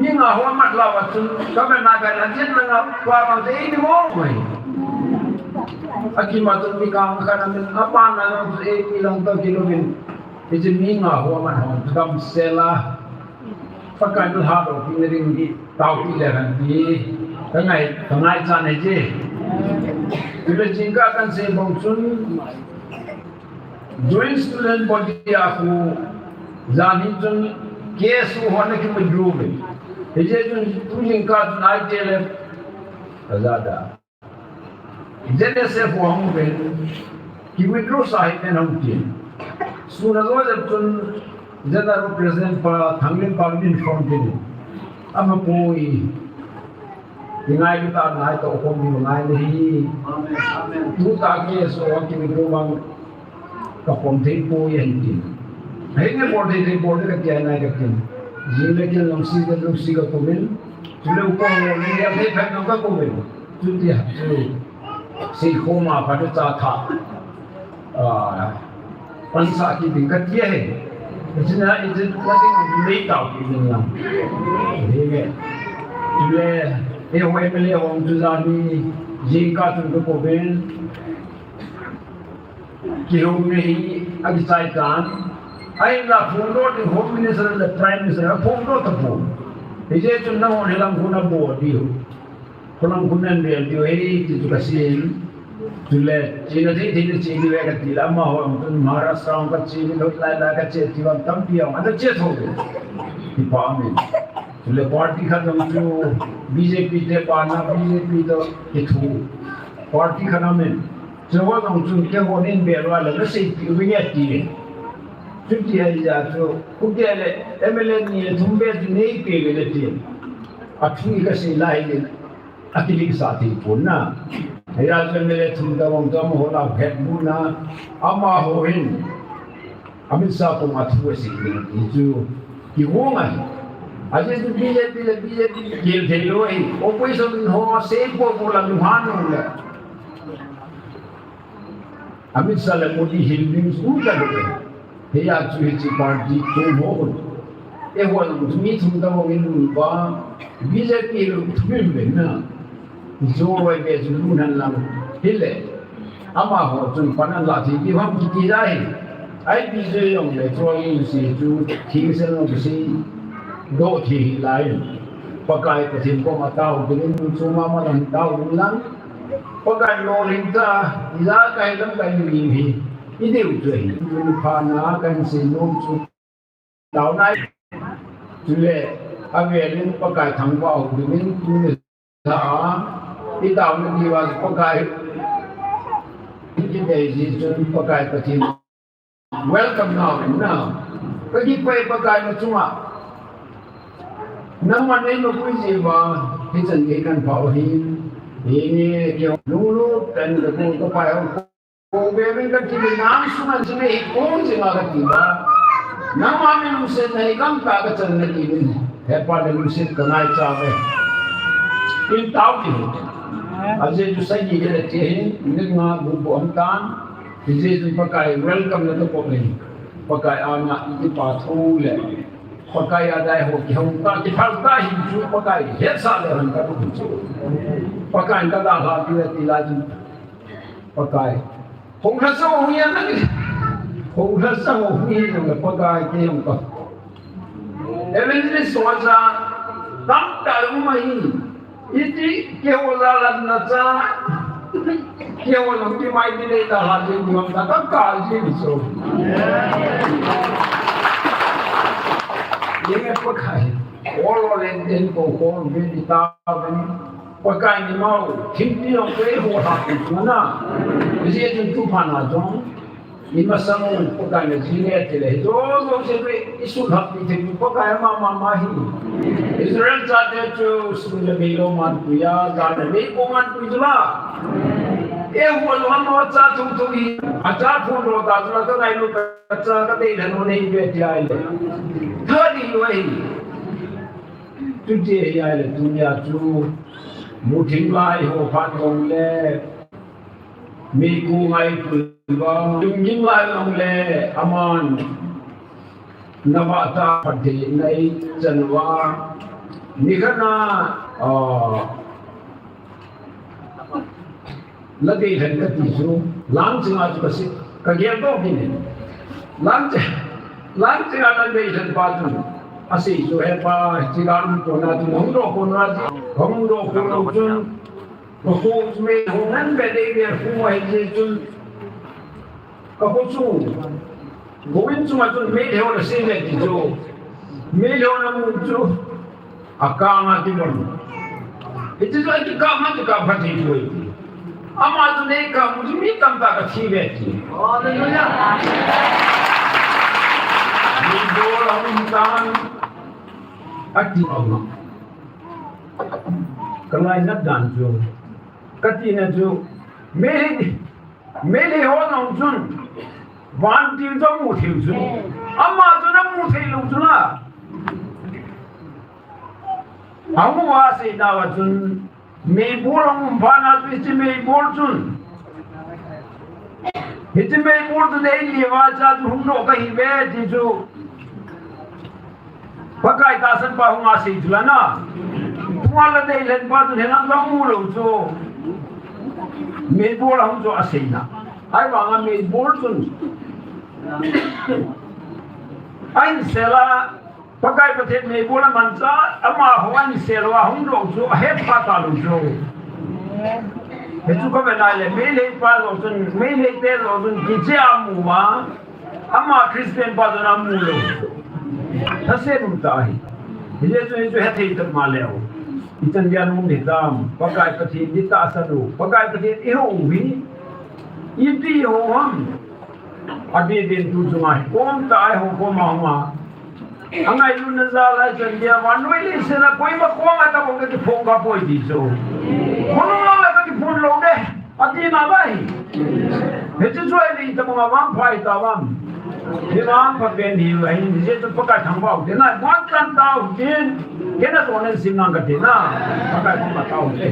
Mi nga ho amat lou a chun ka ve na ka la jen na nga pa bang te i ni mo mai. A ki ma chun mi kang khat amin, a pa na jong chu ei mi lang to kilou vin. Hiche mi nga ho aman hung damsel a, Pakai thilha doh pi na ding hi taopi le kan ti, ka ngai, ka ngaichat ahi. Tule jingkah kan sei bang chun, Joint Student Body a khu, jan hi chun K S U ho ana ki withdraw ve. Hiche chun tu jingkah chun I T L F ka ja da. Z S F ho hung ven, ki withdraw sa hih ven hung tin. Sun a jo jep chun Z R O President pa Thanglinpa min inform tin. Ama poi. Ki ngai ki ta ngai to kom ni ngai ni hi. Amen, amen. Tu ta K S U ki withdraw bang. Ka pom thei poi ahin tin. Ahin ne bol thei thei bol ka tia nai ka tin. Jing le kin long si ka long si ka kumin. Chule u ko long le ya thei phat long ka kumin. Chuti ha chu. Sei khoma phat cha tha. Ah, pansa ki ding ka tia he. China i jin ka ding ang lei tao ki ding lang. He nge. Chule e ho M L A hong chu ja ni jing ka chun ka kumin. Kihou me hi akichai tan. Ahinla phongdoh ding Home Minister le Prime Minister aphongdoh tapon. Hijeh chun nangho hilang khun abol diu. Khulang khun nanvel diu ahi ti chu kasei in. Chule, chena thei thei nache diu ahi kati le amaho jong chun Maharashtra jong kache ding, hoilai lai kache ti vang tampi jong ana che thou ve. Kipa umin. Chule party khat jong chu B J P te pa na B J P toh kithu. Party khat aumin. Chuho jong chun keiho nin bel uva le, naseipeh uvinge ati. Chuti ahijeh chun, kute le M L A ni le thum bel chu neipeh uve ati. Athui kasei lai in, akilik sa thei pon na. Hia chun le thum ta vang chom ho la phet bu na, amaho hin. Amit Shah kong athu asei ding ti chu kigong ahi. Ajeh chu B J P le B J P kihil thei lou ahi. Opposition ho sei po po la nu han nu le. Amit Shah le Modi hil ding chu ka do. Hia chu hiche party chu mo. Eiho mi thum ta vang in lu ba B J P lu thum in be na. Jou roi be chu lu nan lang. Hile. Amaho chun pan an la thei diu ham kiti lai. I P J jong le choi in si chu thing sel no si do thi hi lai. Pakai Pathen koma tao ding in chu mama lang tao ding lang. Pakai lolhin ta, ijakai lamkai ni hi. I deu chu hi. Chu pha na kan si nom chu. Tao nai. Chule, avel in Pakai thangvah ding in tuni tha a, i taona diuva Pakai, i kidei ji chun Pakai Pathen welcome na um na. Ka kipah e Pakai na chunga. Nangman neima pui ji uva, hichan gei kan pha u ahi. Henge, kei lunglut tah in ka kong ka pai u. Kong be min ka ti, nang sunga jing e, kong jing a ka ti ba. Nangma min lungset na hi gamta ka chan na ti min. He Pa, na lungset ka ngaicha ve. In tao ti. Ajeh chu sagi le ti hin, minute nga bu bu am tan. Ajeh chu Pakai welcome na to ko hin. Pakai ana i pa thu le. Pakai a dai ho kihong ta, kiphal ta hin chu Pakai hetsa le han ka tu chu. Pakai ka dalha ti le ti la chu. Pakai. Hong lhasam hong hi a nang. Hong lhasam hong hi nang le Pakai kei hong ka. Evangelist Socha, tamtah um ahi. Iti keiho la lam na cha. Keiho lam ki mai ti le ta ha ti ni hong ta ka ka ji ni so. Ye me Pakai. Olo len den ko ko be ni ta ben. Pakai ni mau, thingpi jong keiho lhah pi chu na. Hijeh chun tu phat na jong, i masang Pakai na jing e ti le, hiche jouse chu i suhlhah pi thei pi Pakai ama mama hi. Israel chate chu sun le mei lou man pui a, jan le mei ko man pui chu la. Eiho lou ham cha thum thum hi, acha phun lou ta chu la, ka ngailut ka cha ka deilhen u nei ve ti ai le. Tha ding lou ahi. Chuti ahi le tunia chu muthim lai ho phat jong le, mi ku ngai pui uva, lunggim lai jong le, aman nava ta phat thei nei chan uva, nikhat na, ah, La deilhen ka ti chu, lang chinga chu ka si, ka gel doh hi ne. Lang chi, lang chinga la deilhen pa chu, asei chu he pa, chi lang ko na chu, hung doh ko na chu, hung doh ko na chu, ko ko chu me hung nan be dei be hu wa hi chu, Ka kho chu, government chunga chun meilhei hon asei ve ti chu. Meilhei hon amu chu, akang a kibon. Hiti chu akikap ma kikap pha thei chu. Ama chu nei kap mu chu mi tamtah kathi ve ti. Hallelujah. Mi bol a um tan. Ati ama. Ka ngainat dan chu. Ka tina chu. Meilhei Meilhei ho jong chun, vantil chu amu thei u chun. Ama chun amu thei lou chun a. Amu a sei nau a chun, meibol aum phat na chu hiche meibol chun. Hiche meibol chun eini va cha chu hung doh kahi ve ti chu. Pakai tahsan pa hung a sei chu la na. Tua la deilhen pa chun hilang jong mu lou chu. Meibol a hung chu asei na. Ahivang a meibol chun. Ahin sel a, Pakai Pathen meibol a mancha, amaho ahin sel uva hung lou chu, ahet pha ta lou chu. Hichu ka ve nai le, Meilhei pa jong chun, Meilhei te jong chun, kiche amu a. Ama Christian pa chun amu lou. Thase um ta hi. Hijeh chun hichu hethei tah ma leu. Ichan gei a um ding ham. Pakai Pathen hi tahsan u. Pakai Pathen i hou u hi. Ipi hou ham. Adeh din tu chunga hi. Kom ta ai hou kom a hou ma. Angailutna jal a chan dia vannoi leiset a koima koma tabang kakiphong kapoi ti chu. Khonung lang la kakiphong lou de. Ati na bai. Hiche chu ahile tabang a vangpha ita vam. Hivang pha pen hi ahi, hiche chu Pakai thangvah u tina, vangtah tau tin. Kei na jong nen sim nang kati na. Pakai thangvah tau te.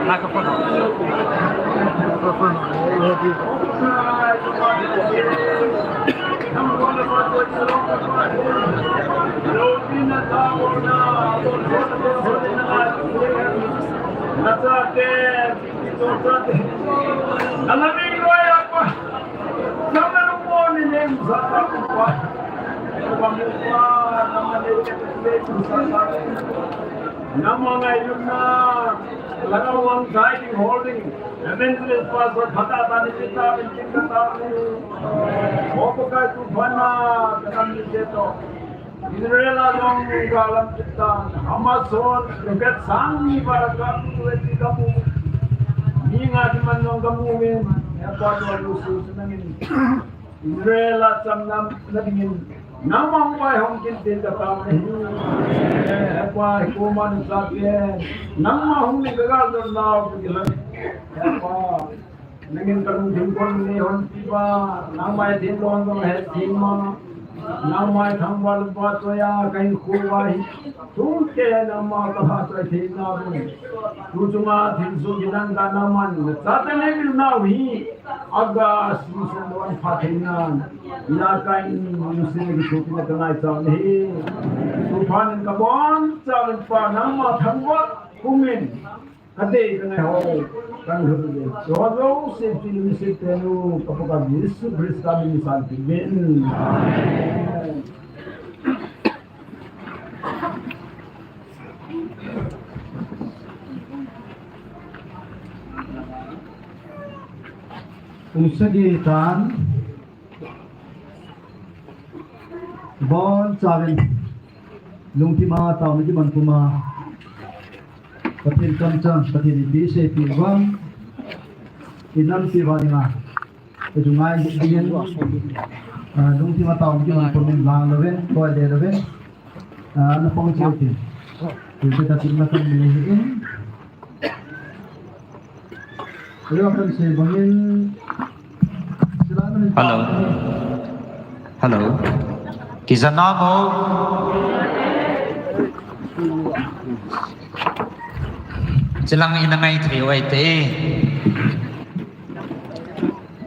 Microphone. Microphone. Ready. Nangma ngailutna, langa vang guiding, holding, evangelist pastor, khata ta ni kita, ni kita ta ni. O Pakai tuphatna, kanam ni keto. Israel a jong galam kita, Hamas hon, rocket sang ni ba ka tu e ti kamu. Ni nga di man jong kamu min, e pa tu lu su su na min. Israel a chamna nadingin, nangma hung vaihom kit ding katao ahi. Hepa, koima nasa pen, nangma hung ding kagal ding nau kakilang. Hepa, nangin kalungthim kon neihon pi ba, nangma hethem lou jong hethem ma, nangma thangvah le vahchoi a kahinkho uva hi, thum te nangma kaphatchoi theina ding. Tu chunga thil soh kidan kana man, Satan evilnau hi, Aga, Susan, wan pha thei nan. Ina ka in, in sin ki thu tina ka ngai chang hi. Tuphat in kabonchauvin Pa nangma thangvah pumin. Ka dei ka ngai ho. Kan hu de. Jojo se pil mi se tenu. Ka Pakai Jesu Christa min san pil min. Amen. Kum sagi tan, bonchauvin, lungthima taona kiman puma, Pathen kamcheng, Pathen in eiseipi vang, inampi uva dinga, ichu ngai dingin, ah, lungthima taona kiman pumin lang louvin, koi de louvin, ah, na pang cheu tin. Tin te ta tin na kan ni in. Hello. Hello. Kija nam o. Chilang ina ngai thei uve te.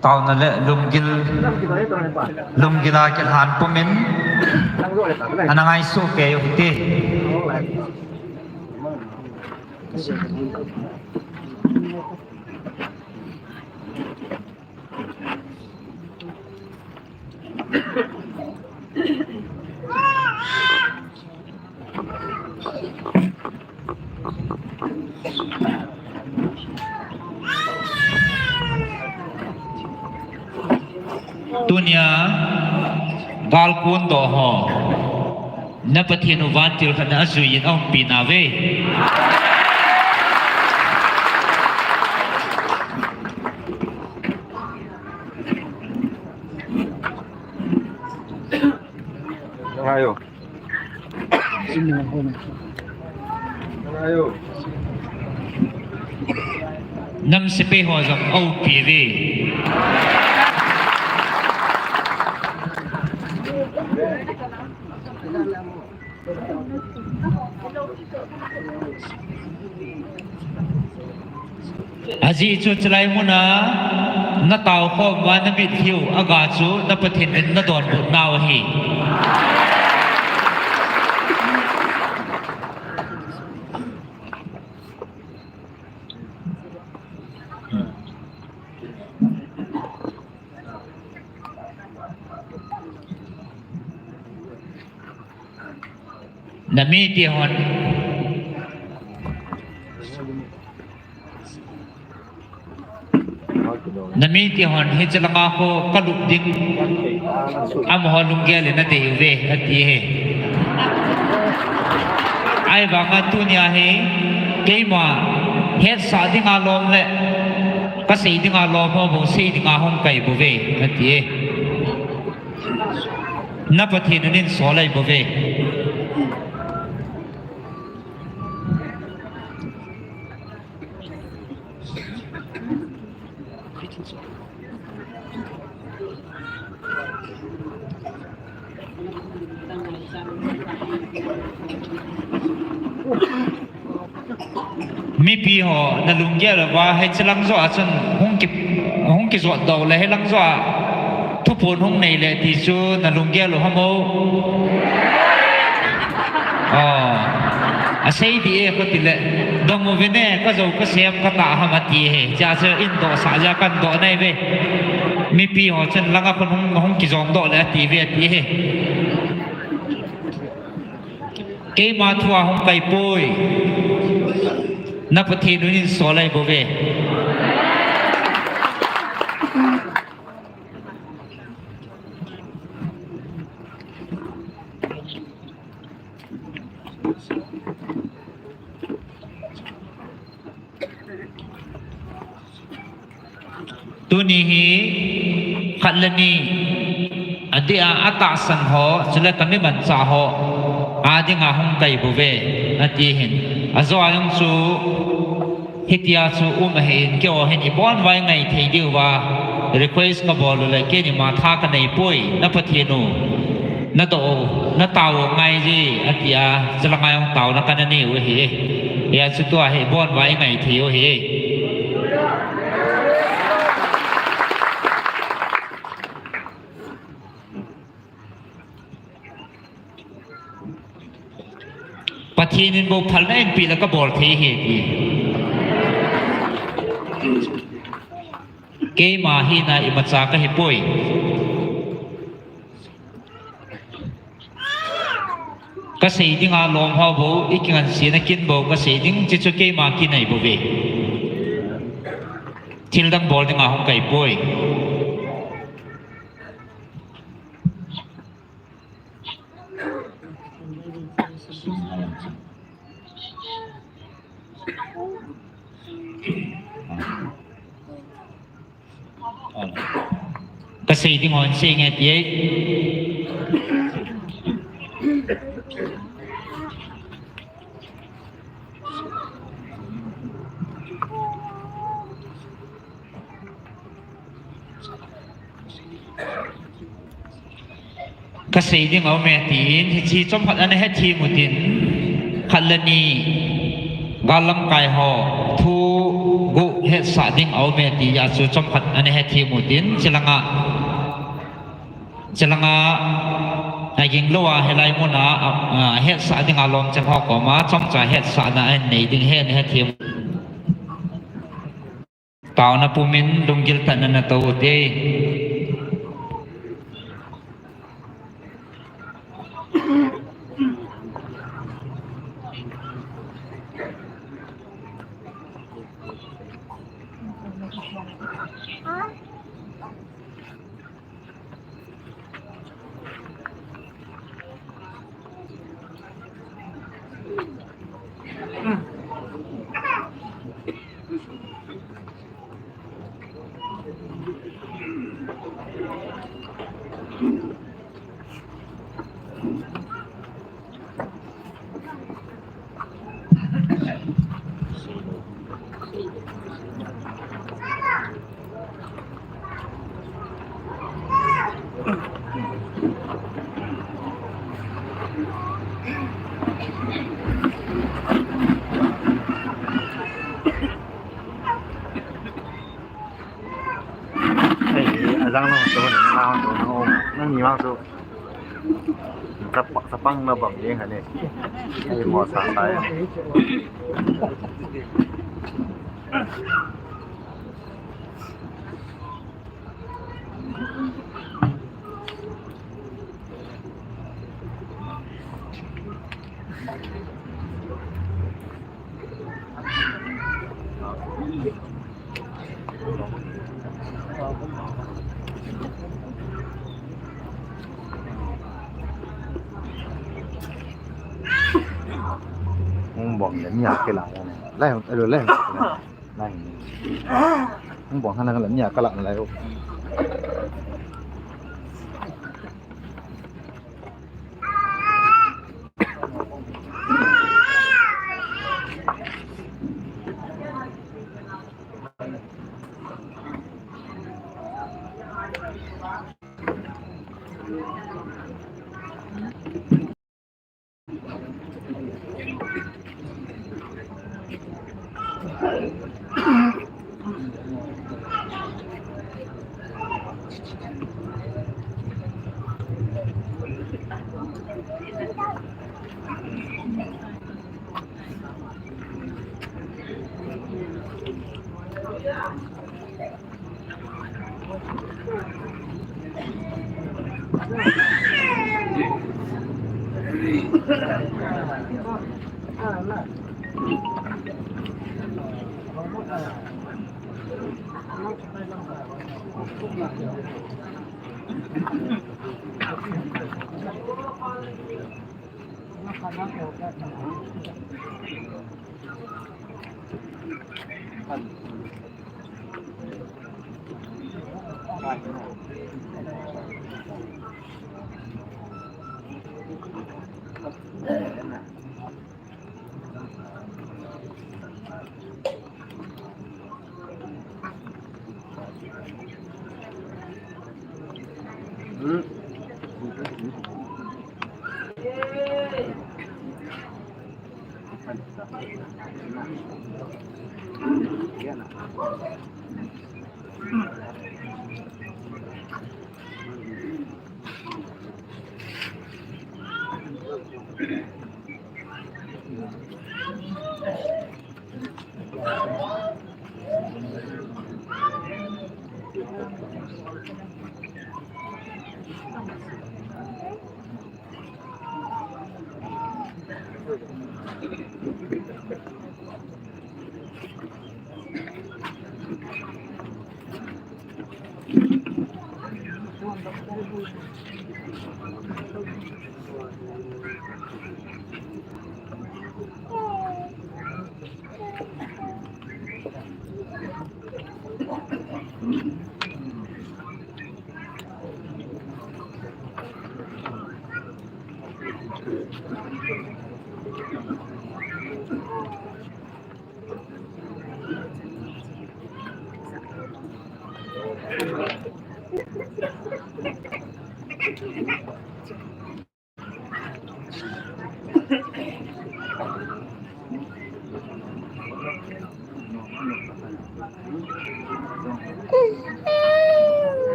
Taona le lunggil, lunggil a kilhan pumin. Ana ngai su ke u te. Tunia gal kon doh ho. Na Pathen u vantil khat na ajui in aumpi nauve. Ngai o. Ngai o. Nam sepai ho jong aumpi uve. Ajeh chu chulai muna na taokhom uva na mitlhi u aga chu na Pathen in na donbut nau ahi. Na mite hon, na mite hon hiche langa kho kalup ding, amaho lunggel in adei uve ati e. Ahivanga tunia hi keima hetsah dinga lom le kasei dinga lom ho bou sei dinga hung kai bouve ati e. Na Pathen in einsol ahi bouve. Mipi ho, na lunggel uva hiche lang joh a chun hung ki, hung kijot doh le hilang joh a thuphon hung nei le ti chu na lunggel u ham o? O, asei dih e, khuti le, dong uvin e, kajou kasem katah ham ati e. Chua chu in dohsah jeh a kan doh nai uve. Mipi ho chun langa khun hung, hung kijong doh le ati uve ati e. Keima thua hung kai poi. Na Pathen un in sol ahi bouve. Tuni hi khat le ni, adeh a atahsan ho, chule kami manchah ho, adinga hung kai bouve, ati hin. Ajo a jong chu, hitia chu um ahin, keiho hin ibon uva ingai thei diuva, request kabol u le, keini ma tha kanei poi, na Pathen u. Na doh u, na tao u ngai je, atia, chulanga jong taona kana nei u ahi. Hia chu tua hi, ibon uva ingai thei u ahi. Pathen in bou phalna eipeh le kabol thei ahi ti. Keima hina imacha kahi poi. Kasei dinga lom hao bou, ikingansena kin bou, kasei ding chu chu keima kin ahi bouve. Thil dang bol dinga hung kai poi. Kasei ding hon sei nge ti e. Kasei ding aume tin, hiche chomkhat ana hethem utin, khat le ni, gal lamkai ho, thu guh hetsah ding aume tia chu chomkhat ana hethem utin, chulanga, chulanga, aging lou a hilai muna, a, a, hetsah dinga lomchen ho koma, chomcha hetsahna anei ding hi ana hethem. Taona pumin lunggil tatna nato ute. Ei, ajang nang tu, nang tu, nang um, nang ni mang tu. Sapa-, sapang na bang ding hane. Ei, mo sa sa ya. Hung bom le mi a kila le. Lai, lai, lai. Lai. Hung bom hana le mi a kala lai.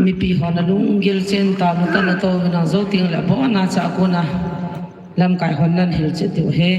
Mipi hon alunggil chen tah a natoh natoh uvin lang jou teng le abon a cha a kon a lamkai hon nan hilchet diu ahi.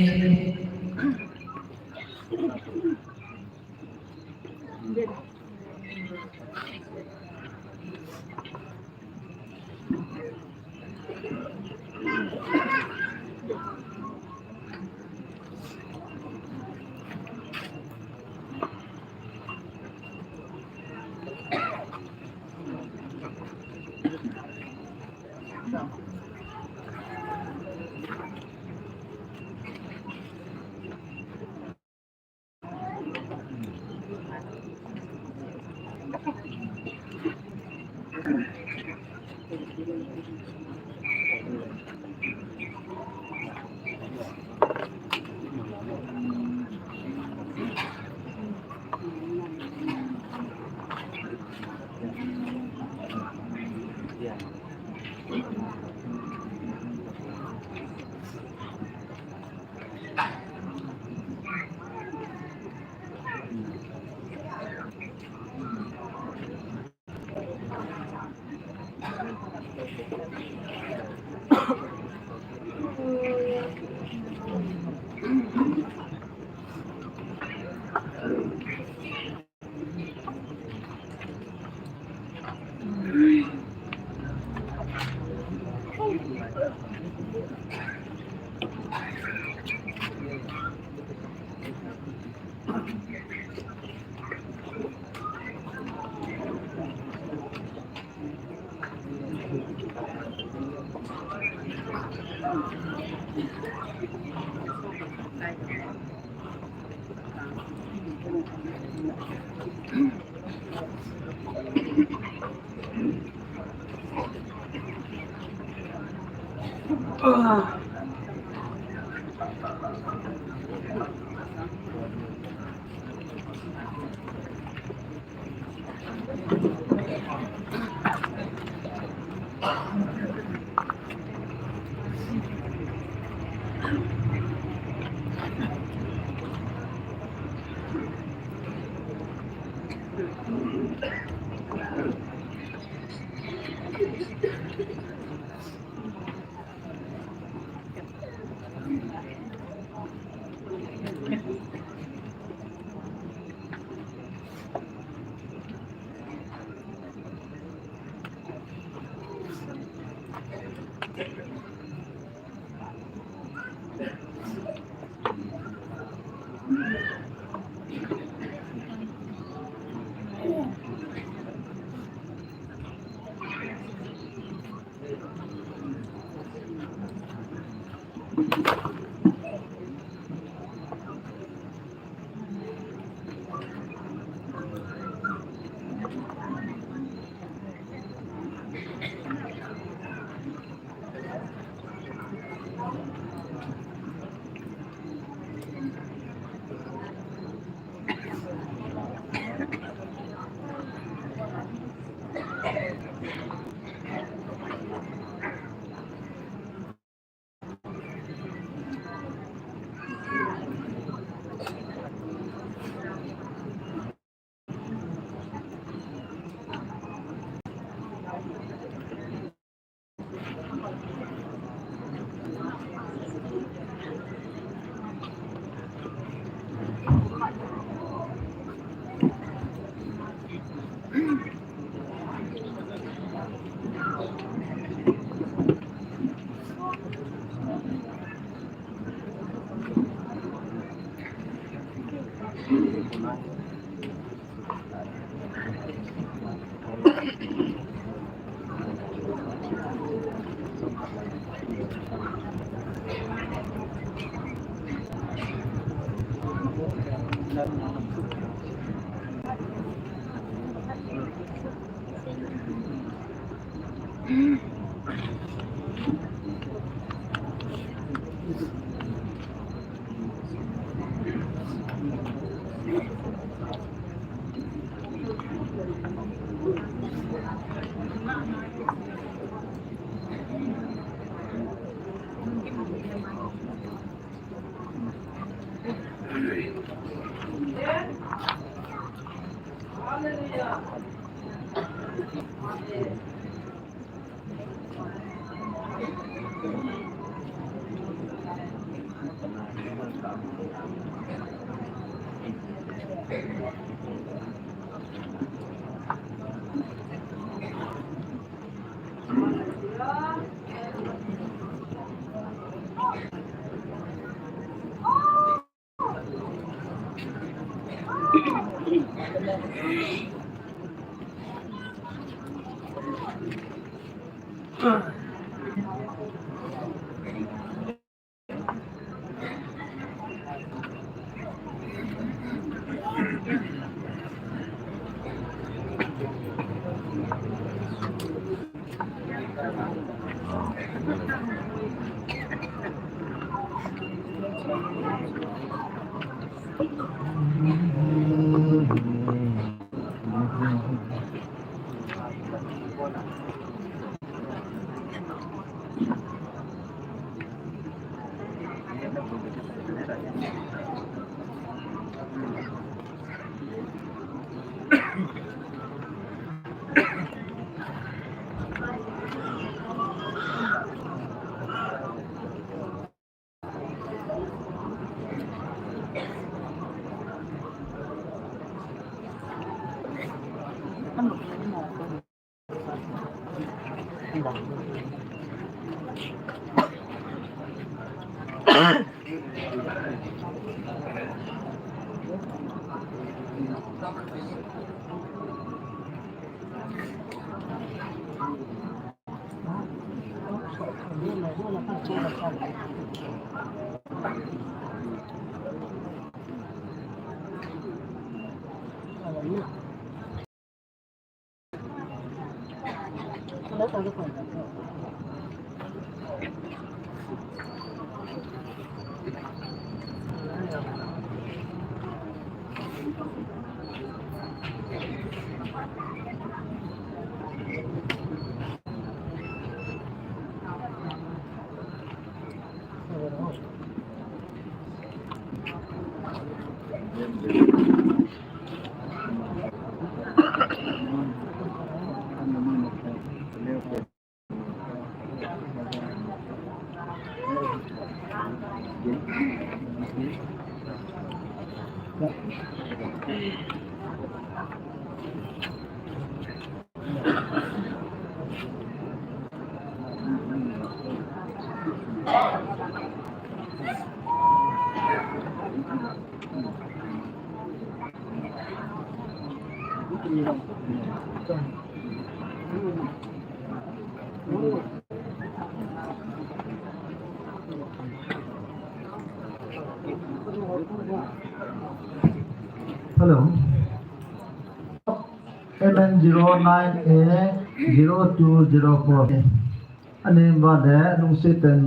Hello. M N zero nine A zero two zero four. Ani vale lungset in,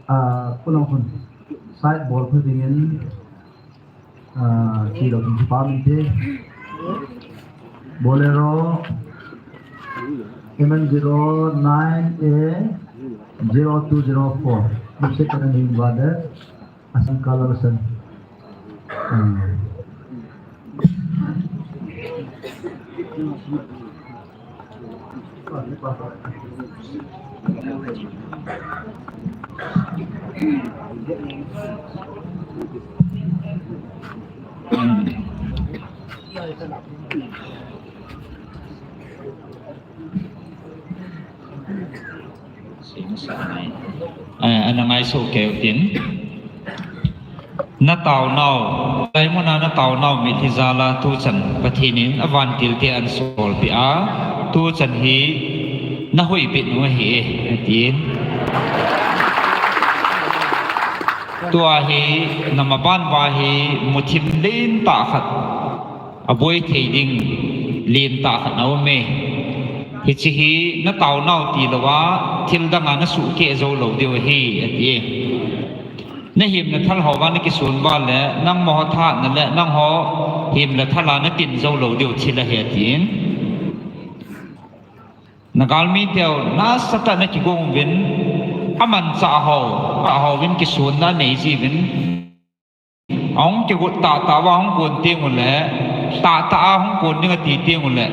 ah, pulong khun. Side ball khu dingin, ah, kilo kin pa min te. Bolero M N zero nine A zero two zero four. Lungset in ani vale. Assam color, Assam. Hmm. Eh, ana ngai soh kei u tin. Nataonau, chulai muna nataonau mitlhi jal a tuchan Pathen in avantil te ahin solpeh a, tuchan hi nahuhbit u ahi e, atin. Tua hi, namaban uva hi muthim lentah khat aboi thei ding lentah khat aum e. Hiche hi nataonau tilou a, thil dang a nasuhkeh jou lou diu ahi, ati e. Nahemna thal hou va nakison uva le, nangho thahatna le, nangho hemna thal a natin jou lou diu thil ahi, atin. Nagalmi teu, nasatah a nakigong uvin, amanchah hou, chah houvin kisonna anei jiuvin. Ahung kigot tahtah uva ahung kon teng ule, tahtah a hung kon ding ati teng ule,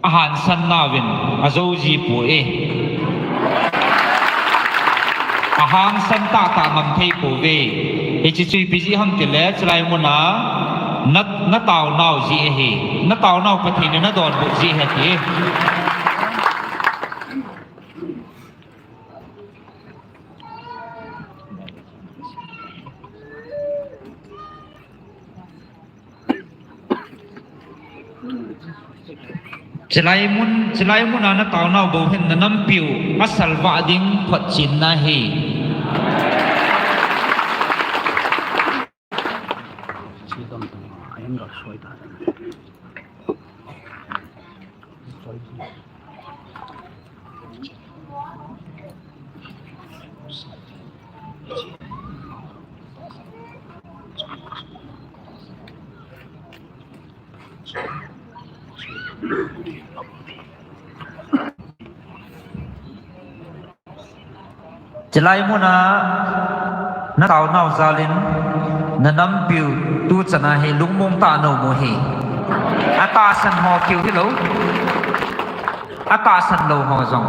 ahangsan nauvin, ajou ji poi. Ahangsan tahtah ngam thei pouve. Hiche chu ipi jeh ham tile, chulai muna, na, nataonau jeh ahi. Nataonau Pathen in nadonbut jeh ahi ati. Chulai mun, chulai muna nataonau bou hin nanampiu asalvah ding photchenna ahi. Chulai muna nataonau jal in nanampiu tuchan a hi lungmong tah a naum u ahi. Atahsan ho keu hilou. Atahsan lou ho jong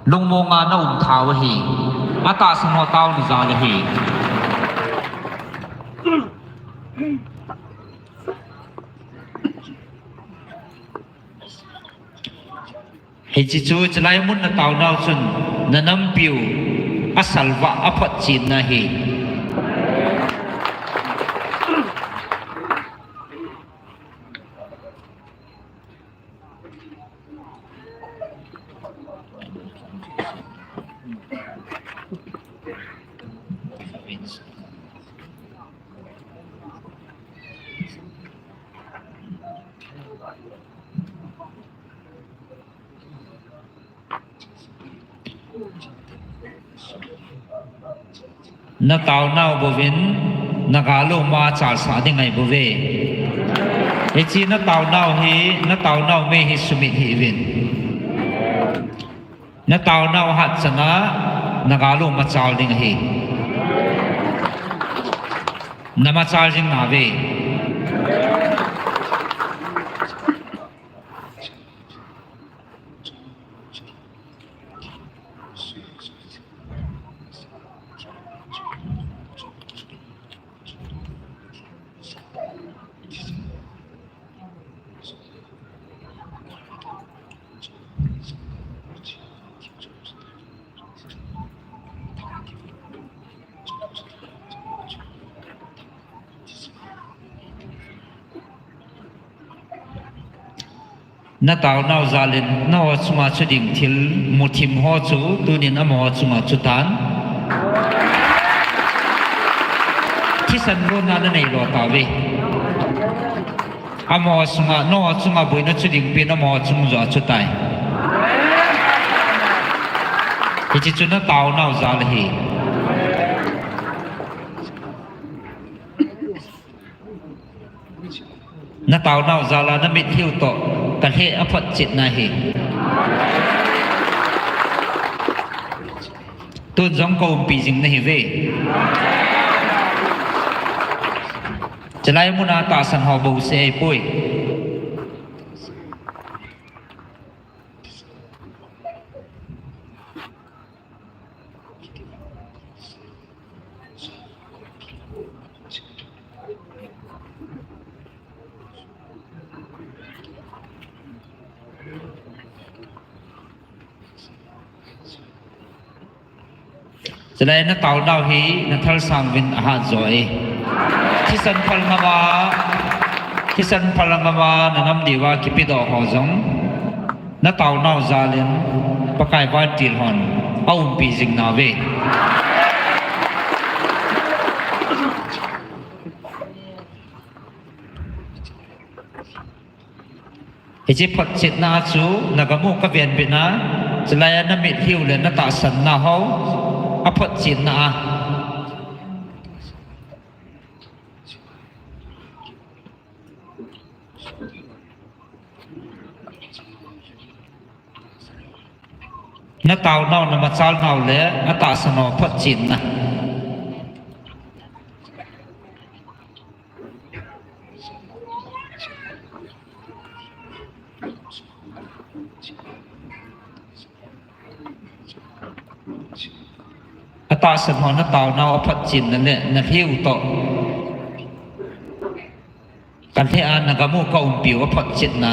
lungmong a naum thei u ahi. Atahsan ho taona jal ahi. Hiche chu, chulai mun nataonau chun nanampiu asalvah aphotchenna ahi. Nataonau bouvin, nagalom achalsah ding ahi bouve. Hiche nataonau hi, nataonau mei hi sumit hih uvin. Nataonau hat chana, nagalom machal ding ahi. Namachal jing nauve. Nataonau jal in, nangho chunga chu ding thil muthim ho chu, tunin amaho chunga chutan. Thisan lona nanei lou tauve. Amaho chunga, nangho chunga boina chu ding pen amaho chung joh a chutai. Hiche chu nataonau jal ahi. Nataonau jal a namitlhiu toh, kalheh aphotchetna ahi. Tun jong kaumpi jing nahiuve. Chulai muna tahsan ho bouseh ahipoi. Chule nataonau hi nathal sang uvin ahat jo e. Thisan phal ngama, thisan phal ngama nanam diuva kipedoh ho jong, nataonau jal in Pakai vantil hon aumpi jing nauve. Hiche photchetna chu nagam u kavenbit na, chulai a namitlhi u le natahsanna ho aphotchetna a. Nataonau, namachalnau le atahsan ho photchetna. Atahsan ho nataonau aphotchetna le nalheh u toh, kalheh a nagam u kaumpi u aphotchetna.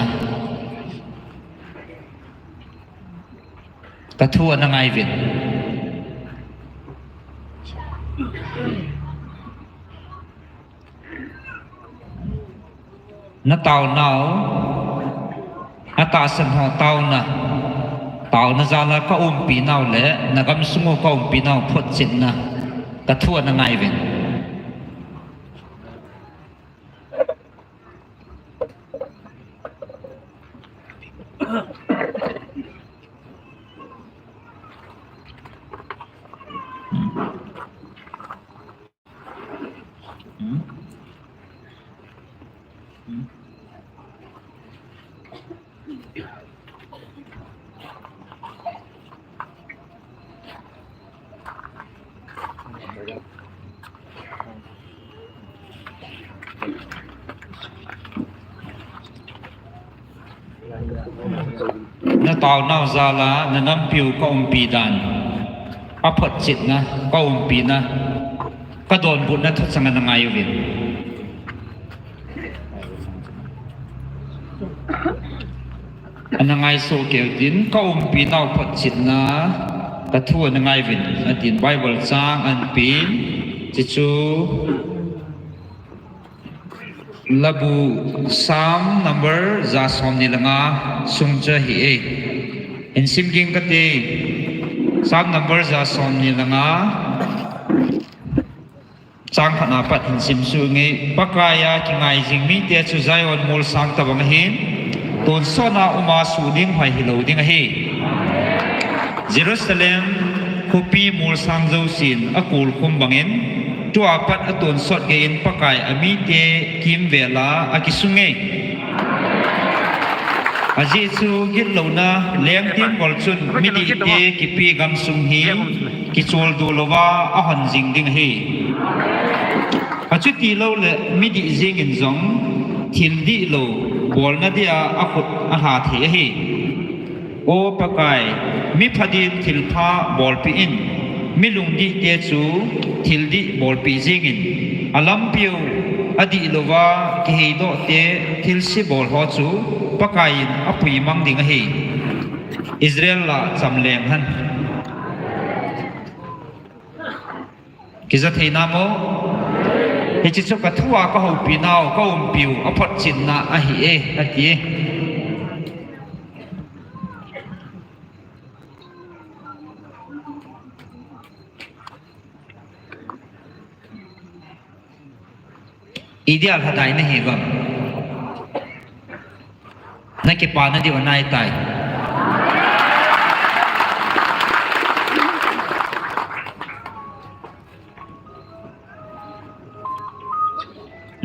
Kathu ana ngai uvin. Nataonau, atahsan ho taona, taona jal a kaumpinau le nagamsung u kaumpinau photchetna, kathu ana ngai uvin. Nataonau jal a nanampiu kaumpi dan, aphotchetna, kaumpina, kadonbutna thuchang ana ngai uvin. Ana ngaisoh kei utin, kaumpinau photchetna, kathu ana ngai uvin, atin Bible chang ahin pen, chuchu Labu Psalm number ja somni le nga sung chu ahi e. Hin sim ging kate, Psalm number ja somni le nga, chang khatna pat hin sim suh inge. Pakai a kingai jing mite chu Zion molsang tobang ahin, tonsot a um a suh ding hoi hilou ding ahi. Jerusalem khopi molsang jousen akulkhum bangin, tua pat atonsot geiyin Pakai amite kimvel a akisunge. Ajeh chu gitlouna lengteng bol chun midihte kipe gamsung hi kicholdo louva ahon jing ding ahi. Achuti loule midih jengin jong thil dihlou bolna dia akhut alha thei ahi. O Pakai, mipha din thilpha bolpeh in, mi lungdihte chu thil dih bolpeh jengin, alampiu adihlouva kiheidohte thilse bol ho chu Pakai in apuimang ding ahi. Israel lah cham leng hen. Kija thei nam o? Hiche chu kathua kahoupinau, kaumpiu aphotchetna ahi e, ati e. Idia lhadai nahi vang. Nakipana diu anaitai.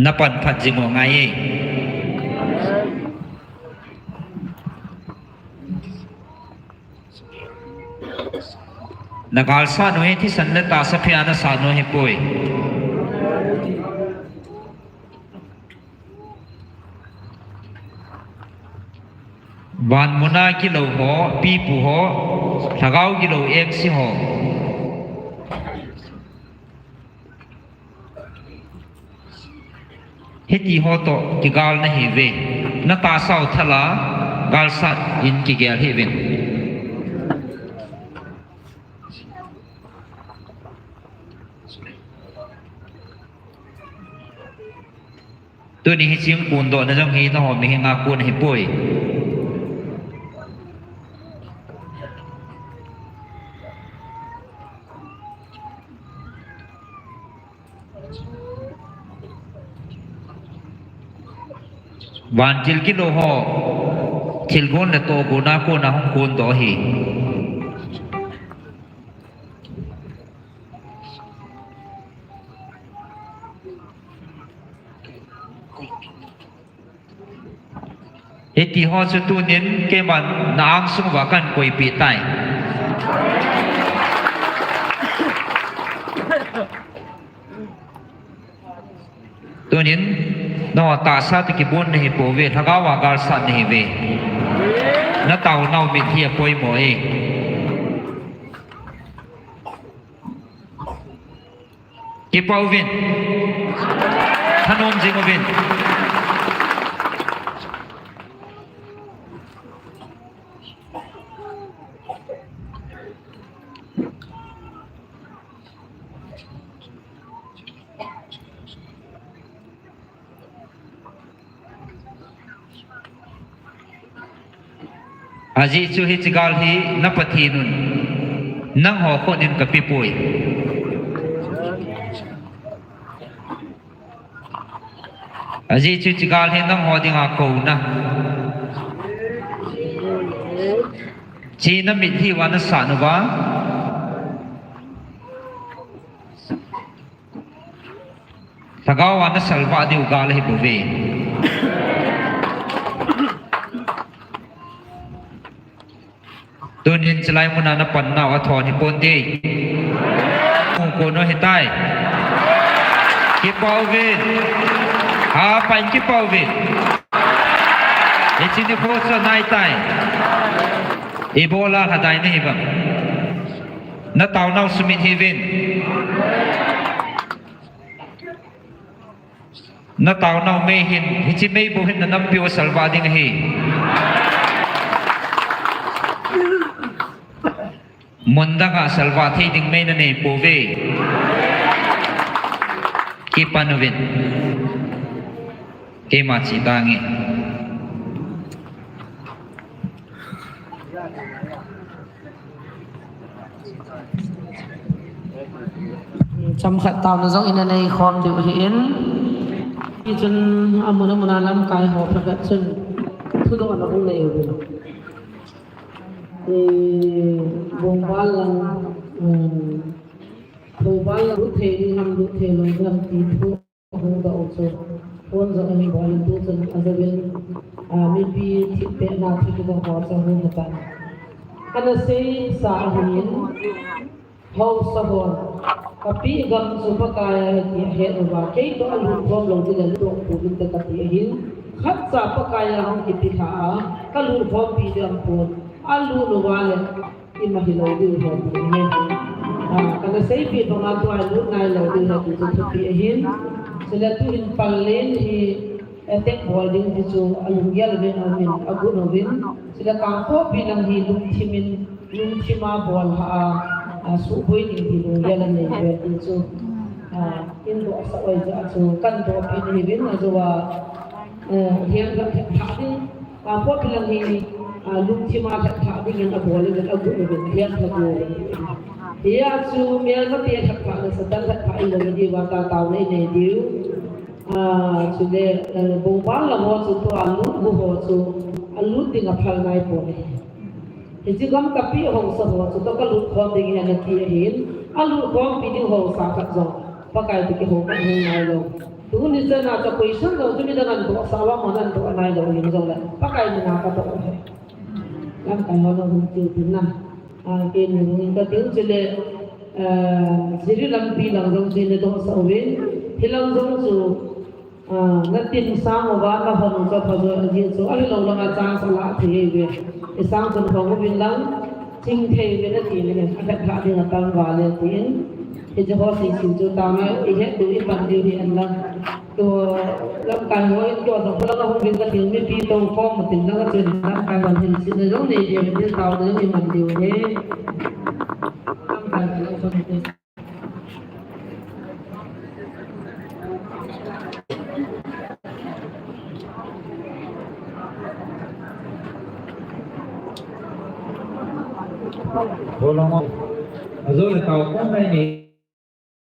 Napan phat jing u angai e. Nagalsat u hi thisan le tahsa phei a nasat u ahipoi. Vanmun a gilou ho, pipu ho, lhagao gilou engse ho. Hiti ho toh kigal nahiuve. Natahsau thal a galsat in kigel hih uvin. Tuni hiche hung kondohna jong hi nangho mihem a kon ahipoi. Vantil kilou ho, thilgon le tohgon a kon a hung kondoh ahi. Hiti ho chu tunin keiman na angsung uva kahin koipeh tai. Tunin, nangho tahsa toh kibon nahipouve, lhagao a galsat nahiuve. Nataonau mitlhi apoimo e. Kipah uvin. Thanom jing uvin. Ajeh chu hiche gal hi na Pathen un nangho khut in kapepoi. Ajeh chu hiche gal hi nangho dinga kouna, hiche na mitlhi uva nasat nauva, lhagao a nasalvah diu gal ahibouve. Tunin chulai muna napan nau athon hiponte. Hung kon u ahitai. Kipah uvin. Hapha in kipah uvin. Hiche nikho chu anaitai. Ibola lhadai nahiuvem? Nataonau sumit hiuvin. Nataonau mei hin, hiche mei bou hin nanampiu asalvah ding ahi. Mun danga salvah thei ding mei naneipouve. Kipan uvin. Keima che tange. Chomkhat taona jong ina neikhom diu ahin. Hichun amun amun a lamkai ho phabep chun thudohna hung nei uvin. Eh, Bongpal lang, um, Thoubal lang lut thei ding ham, lut thei lou ding ham ti thu hung doh u chu, phone jong ahin bol in tuchun ajouvin, ah, mipi thipbehna thu kibol ho chu hung hetan. Ana seisa ahin, haosa hon, kapeh gam chu Pakai a ahi ti ahet uva, kei toh alut khom lou ding le lut khom pouvin te kati ahin, khatcha Pakai a hung kipelha a, kalut khompi ding ampon, alut uva le, ima hilou diu ahi ti ahi. Ah, kana seipeh banga tua lut nailou diu ahi ti chu thupi ahin. Chule tuhin Palen hi attack bol ding ti chu alunggel uvin amin agot uvin. Chule Kangpokpi lang hi lungthim in, lungthim a bol lhah a, ah, suhboi ding ti lunggel anei uve ti chu. Ah, in dohsah uva chu kahin dohpeh nahiuvin ajou a, eh, hian lhah ding. Kangpokpi lang hi, ah, lungthim a lhatlhah dingin abol uvin, agot uvin, hian lha diu. Hia chu melmate lhatlhah le Satan lhatlhah ilou diuva tataona inei diu. Ah, chule, eh, Bongpal lang ho chu tua lut gu ho chu alut ding aphal naipon ahi. Hiche gam kapeh haosa ho chu tua kalut khom ding ahi nati ahin, alut khompi ding haosa khat jong Pakai toh kihou khat hung nailou. Tuni chana chu question jong chu midang ahin dohsah uva, amon ahin doh nailou ahin jongle, Pakai mina kadoh u ahi. Lamkai ho nahung tiu tin na. Ah, keini hung in katiu chule, ah, Jiri lampi lang jong chu nadohsah uvin, hilang jong chu, ah, natin sang uva nahon u chu apha joi ajeh chu, ahilou langa chance alah thei uve. Isang chun hong uvin lang, ching thei uvin ati le, alhatlhah ding atangval e tin. Hiche ho sese chu tama ihet diu ipan diu hi an lang. Tua lamkai ho in tua jong kholanga hung uvin kating mipi toh khom utin lang achun lamkai hon hin sihna jong nei diu, thil taona jong iman diu ahi. Lamkai ho in. Bolong. Ajo le tao kon nai nei.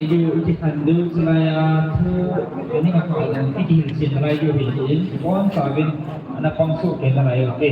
Idu iti khan du chulai a thu, kani ma ka jong iti hilchen nalai du hi in, bon sa vin, ana pang su ke nalai u te.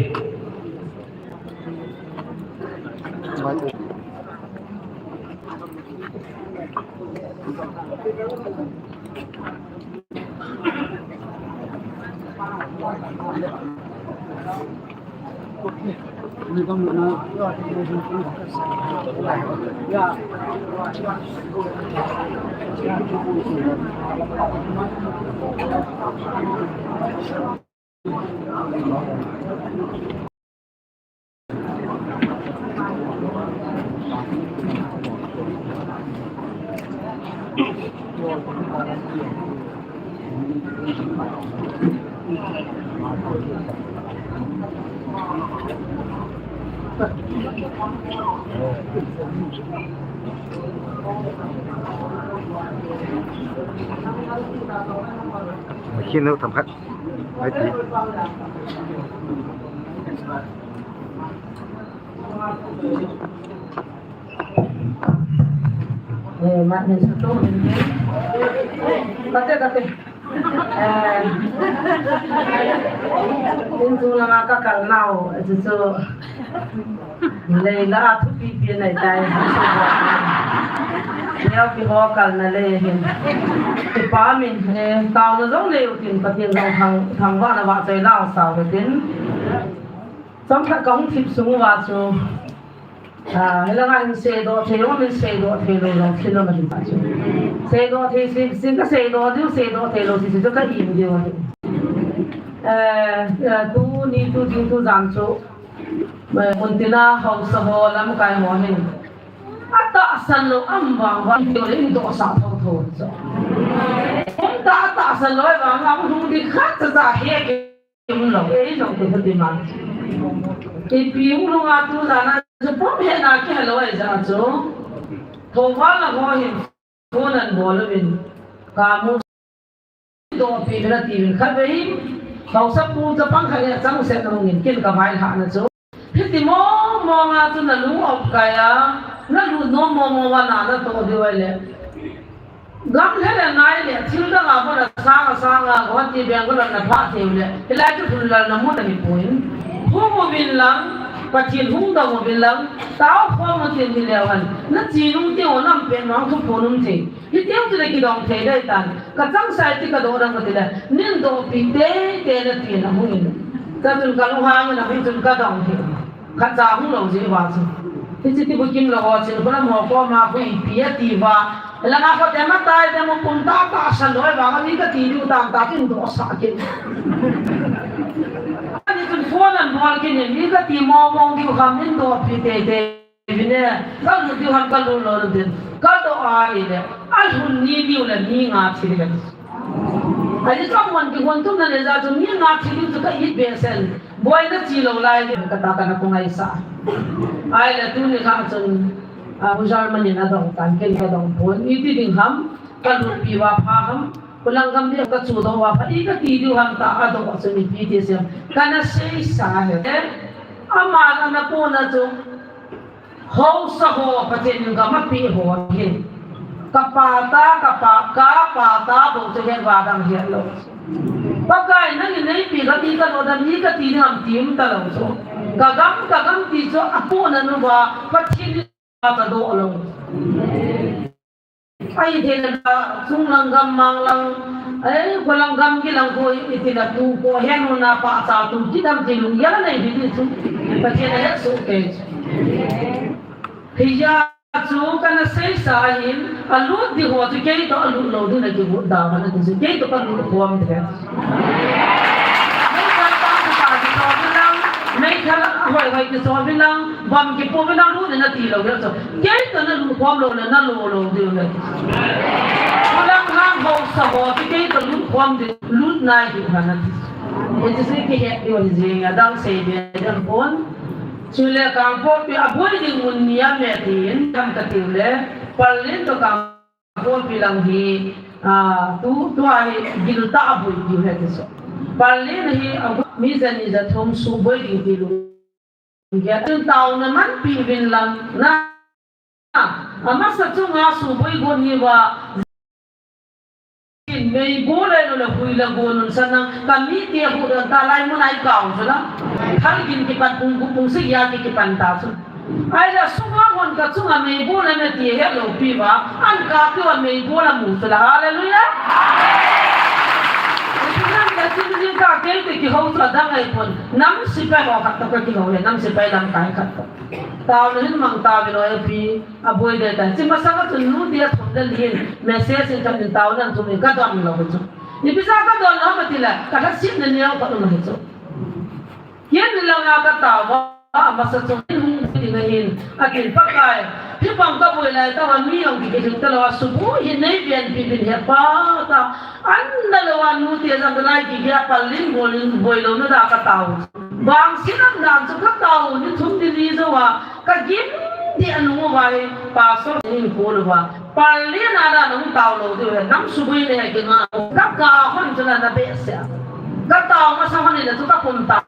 Machine no tam khat. Ai ti. Eh, mat ni satu. Kate, kate. Eh, in tu langa ka kal nau, eh, tu tu. Leila thupi pi nei tai. Leo ki ho kal na le hin. Kipa min, eh, tao na jong leo kin Pathen jong thang, thangvahna vahchoi nau sao tin. Chomkhat kahung thip sung uva chu. Ah, hilanga hin seidoh thei lou, min seidoh thei lou jong thil lou ahin ta chu. Seidoh thei si, si ka seidoh diu, seidoh thei lou si, si chu ka im diu ahi. Eh, eh, tuni, tu ding, tu jan chu. Eh, mun tina haosa ho lamkai ho hin. Atahsan lou am vang vang diu le in dohsah tho tho chu. Mun ta atahsan lou vang vang hung di khat cha cha he ke. Hung lou, ei lou, tu hung demand. Ipi hung lou nga tu jana, chu pom he na ki hello ai jana chu. Thoval na ho hin, phone an bol uvin. Ka mu doh pi na ti vin khat ve hin. Haosa pu chapang khat le chang se na hung in kin ka vai lha na chu. Hiti mo mo nga chu na lung op kai a, na lu no mo mo va na na to di vai le. Gam le le ngai le, thil dang a bona sang a sang a, Guwahati Bangalore na pha thei le. Hilai chu thun lal na mun a hi puin. Hung uvin lang, Pathen hung dong uvin lang, tao khom u tin hi leu han. Na chi nung ti u nam pen mang thu phun um thei. Hi teu tu le kidong thei dai tan. Ka chang sai ti ka do dang ka ti le. Nin doh pi te te na ti na hung in. Ka tun ka lu hang na hung tun ka dong thei. Khat cha hung lou jeh uva chu. Hiche ti bukim lou ho chin, khulam ho koma khu ipi ati uva. Langa khote matai te mo pum ta ta sa loi vang a mi ka ti diu tam ta kin dohsah kin. Ani chun phone an bol kin mi ka ti mo mong diu kham in doh pi te te. Vine, ka lut diu ham ka lut lou din. Ka doh a ile. A lhun ni diu le ni nga thi le. Ani ka mon ki hon tum na le ja chu ni nga thi diu chu ka it be sen. Boina chi lou lai le kata kana ko ngaisah. Ahile tuni kha chun, ah, Germany na dong tan, ken ka dong pon. Iti ding ham, ka lutpi uva pha ham, khulang gam ding ka chudoh uva pha, i ka ti diu ham ta a doh chun ipi ti sem. Kana seisa he. Ama ana pona chu, Haosa ho, Pathen in gam apeh ho hi. Ka pa ta, ka pa, ka pa ta bou chu het va dang het lou. Pakai nangin neipi gam hi ka doh dan hi ka ti ding ham ti um ta lou chu. Ka gam, ka gam ti chu apohna uva, Pathen in ka doh lou. Ahi thei le, chunglang gam, manglang, eh, khulang gam, kilang khu iti la tu ko, henu na pa cha tu, kidam ti lung, ya nei hi ti chu. Pathen a het soh kei chu. Hiya chu kana seisa ahin, alut ding ho chu kei toh alut lou ding na kigot da na ti chu, kei toh ka lut khom de. Meithal tah tah kicho uvin lang, meithal hoi hoi kicho uvin lang, bam kipo uvin lang, lut na ti lou ding chu. Kei toh na lut khom lou le na lo lou ding le. Khulang hang haosa ho chu kei toh lut khom ding, lut nai ding na ti. Hiche chu kihet diu hi jing a dang sei be dang pon. Chule Kangpokpi a boi ding mun ni a me tin, tham ka tiu le, Pallel toh Kang Kangpokpi lang hi, ah, tu, tua hi giltah a boi diu ahi ti chu. Pallel hi, ah, mi jani jathum suboi ding ti lou. Gei tin taona manpi uvin lang na. Amasa chunga suboi gon hiuva. Meibol le lo le hui le gon un sana. Kamite huhdoh ta lai mun a ikao chu la. Thal gin kipan pung pung sagi a ki kipan ta chu. Ahile sunga hon ka chunga meibol le na ti helou piuva. An ka piuva meibol a mu chu la. Hallelujah. Amen. Ka chin ni ka kei te kihou chu adang ahipon. Nam sepai ho khat toh ka kihou e, nam sepai lamkai khat toh. Taona hin mang tauvin o e pi, aboi deh tai. Hiche masanga chun nute athum le li in message in khat in taona athum in ka don lou chu. Ipi jeh a ka don lou ham itile, ka lhasetna neo khat um ahi chu. Ken ni langa ka taova, amasa chun in hung ding ahin, atin Pakai, hibang ka boi lai tah a mi jong kikithing talou a, suboi hi nei venpi uvin Hepa ta, an na lou a nute jong ka lai kigel a pal in boi in boi louna dia ka tao. Vangset dan chu ka tao ni thum ni li jou a, ka gim deh a nung uva hi, pastor in call uva. Pal in a dan hung tao lou diu he, nam suboi le he kinga, ka ka hon chu la na behseh a. Ka tao masa hon in a chu ka pum tao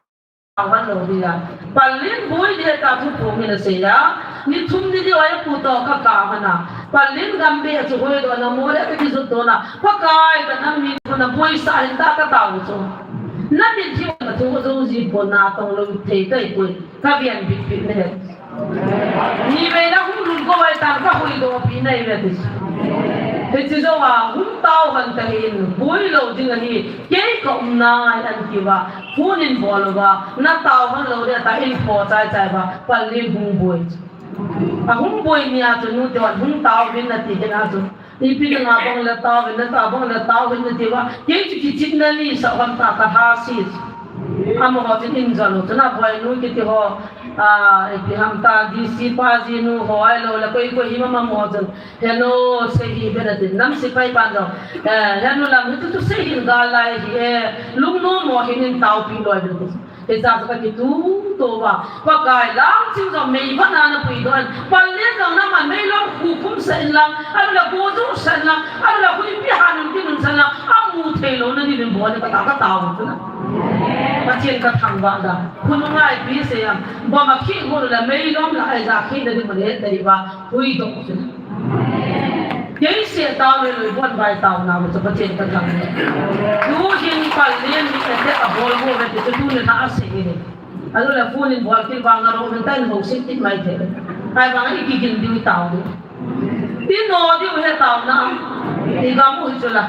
hon lou diu a. Pal in boi deh ta thu phung in asei a. Ni thum ni li uva hi pu toh ka ka hon a. Pal in gam beh chu hoidoh na mo le ka kijot doh na. Pakai ka nam mi thu na boisah hen ta ka tao chu. Na min thi ka thu ka jou ji pon na tong lou thei tai poi. Ka venpi pi ne. Ni vei na hung lut go vai tan ka hoidoh pi nai ve ti. Hiche jou a hung tao hon ta hin boi lou ding ahi. Kei ka um nai an ti uva. Phone in bol uva. Na tao hon lou dia ta in pho chai chai uva. Pal in hung boi. Ahung boi ni a chu nute hon hung tao uvin ati kit a chu. Ipi dinga bang le tao uvin, na tao bang le tao uvin nati uva. Kei chu kichepna ni sa uvam ta ka lhase. Amaho chun in jol u chu na Boinu kiti ho. A, ipi ham ta D C pa jinu ho ahilou le koi koi hi mama mo chun. Henu sei hih uvin atin. Nam sepai pan jong. Eh, henu lam hi chu chu sei hih in gal lai hi e. Lungnom mo hin in taopi loi uvin atin. Hiche chu ka kituh tou uva. Pakai lang ching jong mei vana na puidoh in. Pal in jong na man mei lom khu khum sah in lang. Ahilou le go ju sah in lang. Ahilou le huipi hanun kinun sah in lang. Amu thei louna diuvin bol in ka ta ka tao chu na. Pathen ka thangvah da. Khonung a ipi sei ham. Bom a khi go le mei lom la ai ja khi na di mo le dei uva. Huidoh chu na. Kei seh tao le loi bon vai taona mo chu Pathen ka thang. Tu hin pal in mi attack abol mo ve ti chu tuni na asei ni. Ahilou le phone in bol kit vang na ro min ta in ho sih kit mai thei. Ahivang a i kigin diu i tao diu. I no diu he taona. I gam u hi chu la.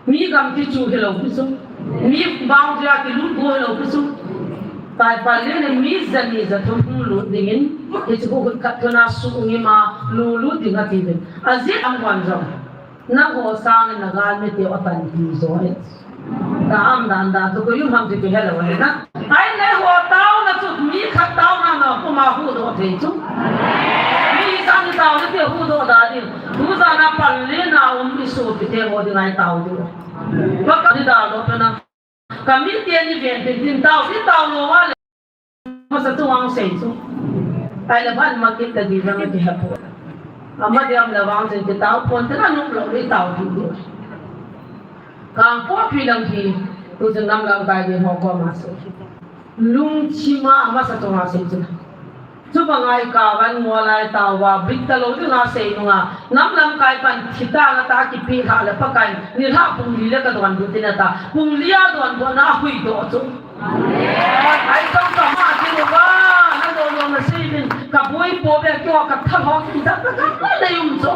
Mi gam kichu hilou pi chu. Mi boundary a kilut go hilou pi chu. Pai pal in mi jani jathum hung lut dingin, hichu khu khat thuna sungim a lu lut ding ati uvin. Ajeh am wan jong. Nangho sangin na galmi teu atanpi jo e. Ka am dan dan chu koi um ham ti kihelou e na. Ahile ho taona chu mi khat taona na puma huhdoh thei chu. Mi sang taona te huhdoh da ding. Tujan a pal in a um i sopi te ho dinga i tao diu. Ka ka di da lo pe na. Ka mite ni ven tin tin tao, i tao lou a le. Masa chu vang sei chu. Ahile ban ma kit ta di vang ti ha po. Ama diam le vang sei ti tao pon te na nung lou le tao diu. Kangpokpi lang hi, tuchun nam lamkai ding ho koma sei. Lungthim a amasa chunga sei chu. Chubanga i kavan ngol a i tao uva, bit talou dinga sei nunga, nam lamkai pan thi tang a ta kipe lhah le Pakai, nilhah pung li le ka donbut in ata, pung li a donbutna a huhdoh chu. Ai tong tong ma ti uva, na doh lou na sei uvin, ka boi po be kio ka thalhong ki ta ka ka na um chu.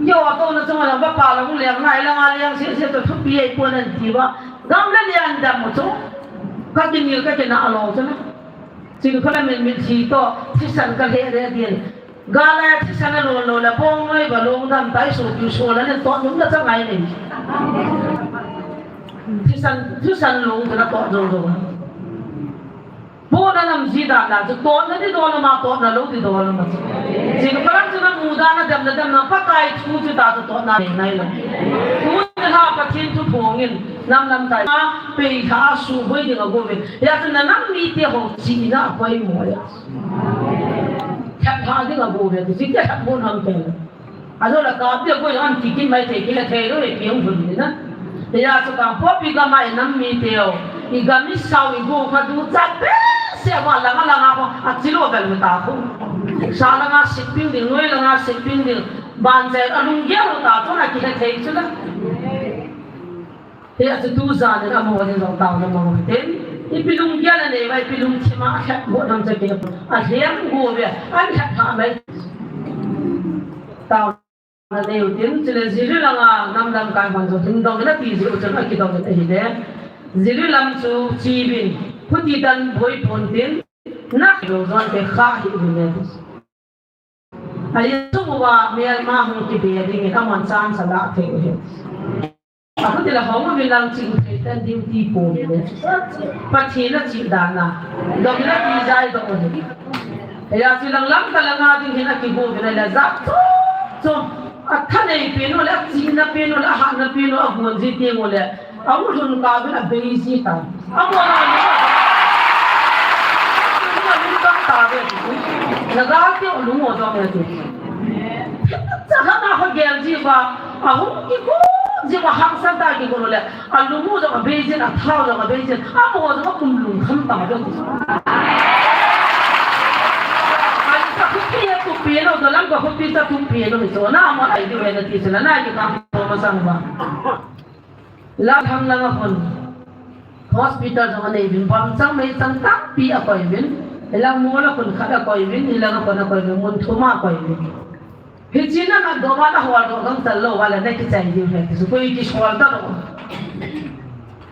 Kio a to na chunga lang pa pa lang leng nai lang a leng se se to thupi ei pon an ti uva. Gam le lian dam mo chu. Ka kinel ka kina a lou chu na. Chingkhola min min thi toh, thisan ka lheh lheh din. Gal a thisan a lon lon a bong noi ba long dam tai su piu su la nen toh nung na chang ai nei. Thisan, thisan long na toh jong jong. Bong na nam ji dan na chu toh na di do na ma toh na lo di do na ma chu. Chingkhola chu na mu dan na dam na dam na Pakai thu chu ta chu toh na nei nai lo. Thu na ha Pathen thu phong in nam lam tai. Pei tha su boi ding a go ve. Ya chu na nam mite ho chi na a poimo ya. Khat pha ding a go ve, ti te khat bon ham te. A lo la ka pe ko an ti kin mai te ki la thei lo e pi hung hun ni na. Te ya chu Kangpokpi gam a i nam mite ho. I gam i sao i go kha du cha pe se wa langa langa ko a chilo bel ta ko. Sa langa siping ding, noi langa siping ding. Ban se a lung gel ta to na ki he thei chu la. Te a chu tu jan in a mo ni jong tao na mo ten. I pi lung gel a nei wa i pi lung thima khat bo nam cha ki na. A hiam go ve. An khat ha mai. Tao Anei u tin, chule Jiri langa nam lamkai hon jong hin dong in ati jiu chun akidong in ahile. Jiri lam chu chibin, khuti dan boi pon tin, nak lo jon te kha hi u ne. Ahi chu uva Myanmar hung kibe ding in aman chance ala thei u hi. Akhuti la hong mi lang ching thei tan duty po ni le. Pathen a chi dan a. Dong na ti jai dong ni. Hia chi lang lam ka langa ding hin a kibu ni le ja. Chu, chu. A thanei pen u le, a china pen u le, a hahna pen u, a gon ji teng u le. A u lhun ka u le, a bei ji ta. A mo na ni. A lhun ka ta ve. Na ga te u lung o dong ni. Cha kha na ho gel ji ba. Ahung kigo, jing ahangsan ta kigo le, alung u jong abei jin, athao jong abei jin, amaho jong akum lungkham ta jong. Ai sa khupi e tupi lo, dolam ka khupi sa tupi lo, so na ama ai di wena ti sila na ki ka ko masang ba. La thang langa hon. Hospital jong anei vin, bam chang mei chang tampi akoi vin. Ilang mol a khun khat akoi vin, ilang a khun akoi vin, mun thum akoi vin. Hichi na na do ba na hol do gang tal lo ba la na kichai diu he. Su koi ki hol ta do.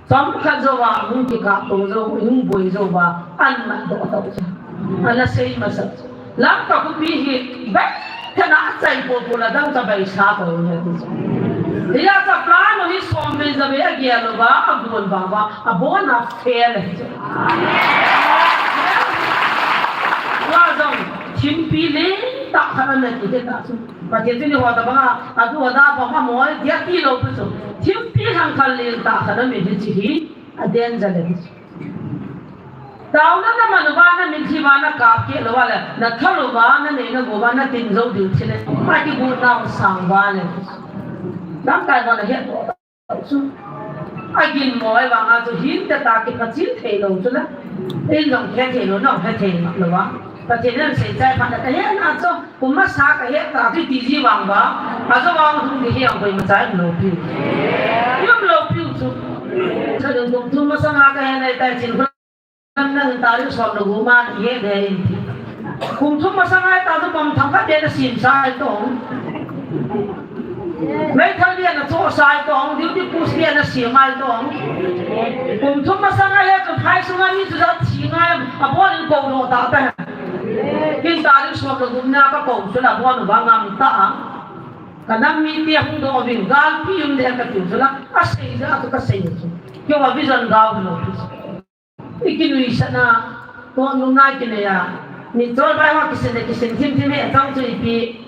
Chomkhat jou va, hung kikap to jou, hung boi jou va, an na do ta. Ana sei masa. Lamka khupi hi, bai, kana achai popo la dang cha bai sa ko ne. Hia cha plan hi som vei ja vei agel uva, abon vang uva, abon a fail. Wa jong, thimpi le, ta khana ne ti ta su. Pathen chu ni ho ta banga, adu ada pa ma mo, dia ti lo pu su. Thimpi hang khal le ta khana me hi chi hi, a danger le. Taona na man uva na mitlhi uva na kap keh lou uva le, na thal uva, na nei na gou uva, na tin jou diu thil le. Ma kibu nau sang uva le. Lamkai uva na het to chu. Agin mo e vang a chu hin te ta kipachil thei lou chu la. In jong he thei lou, nong he thei lou uva. Pathen in sei chai phat na ta he na chu. Kum masa ka het ta chu ti ji vang uva. A jou vang hung di he ang koi ma chai lou piu. Yum lou piu chu. Sa dong kum thum masanga ka he nai tai chin. Nang tarik som le gup ma ni he de in ti. Kum thum masang ai ta chu pam thang khat de na sim sai tong. Meithal de na cho sai tong, duty post de na sim ai tong. Kum thum masang ai chu phai sunga mi chu ja thi ngai, abon in ko do ta ta. Kin tarik som le gup na ka ko chu la bon ba ngam ta. Ka nam mite hung do vin galpi um de ka tiu chu la. A sei ja chu ka sei chu. Keu a vision gao lo chu. I kinuisat na, to nung nai kinei a. Ni chol bai ho kisin le kisin thim thim he chang chu ipi.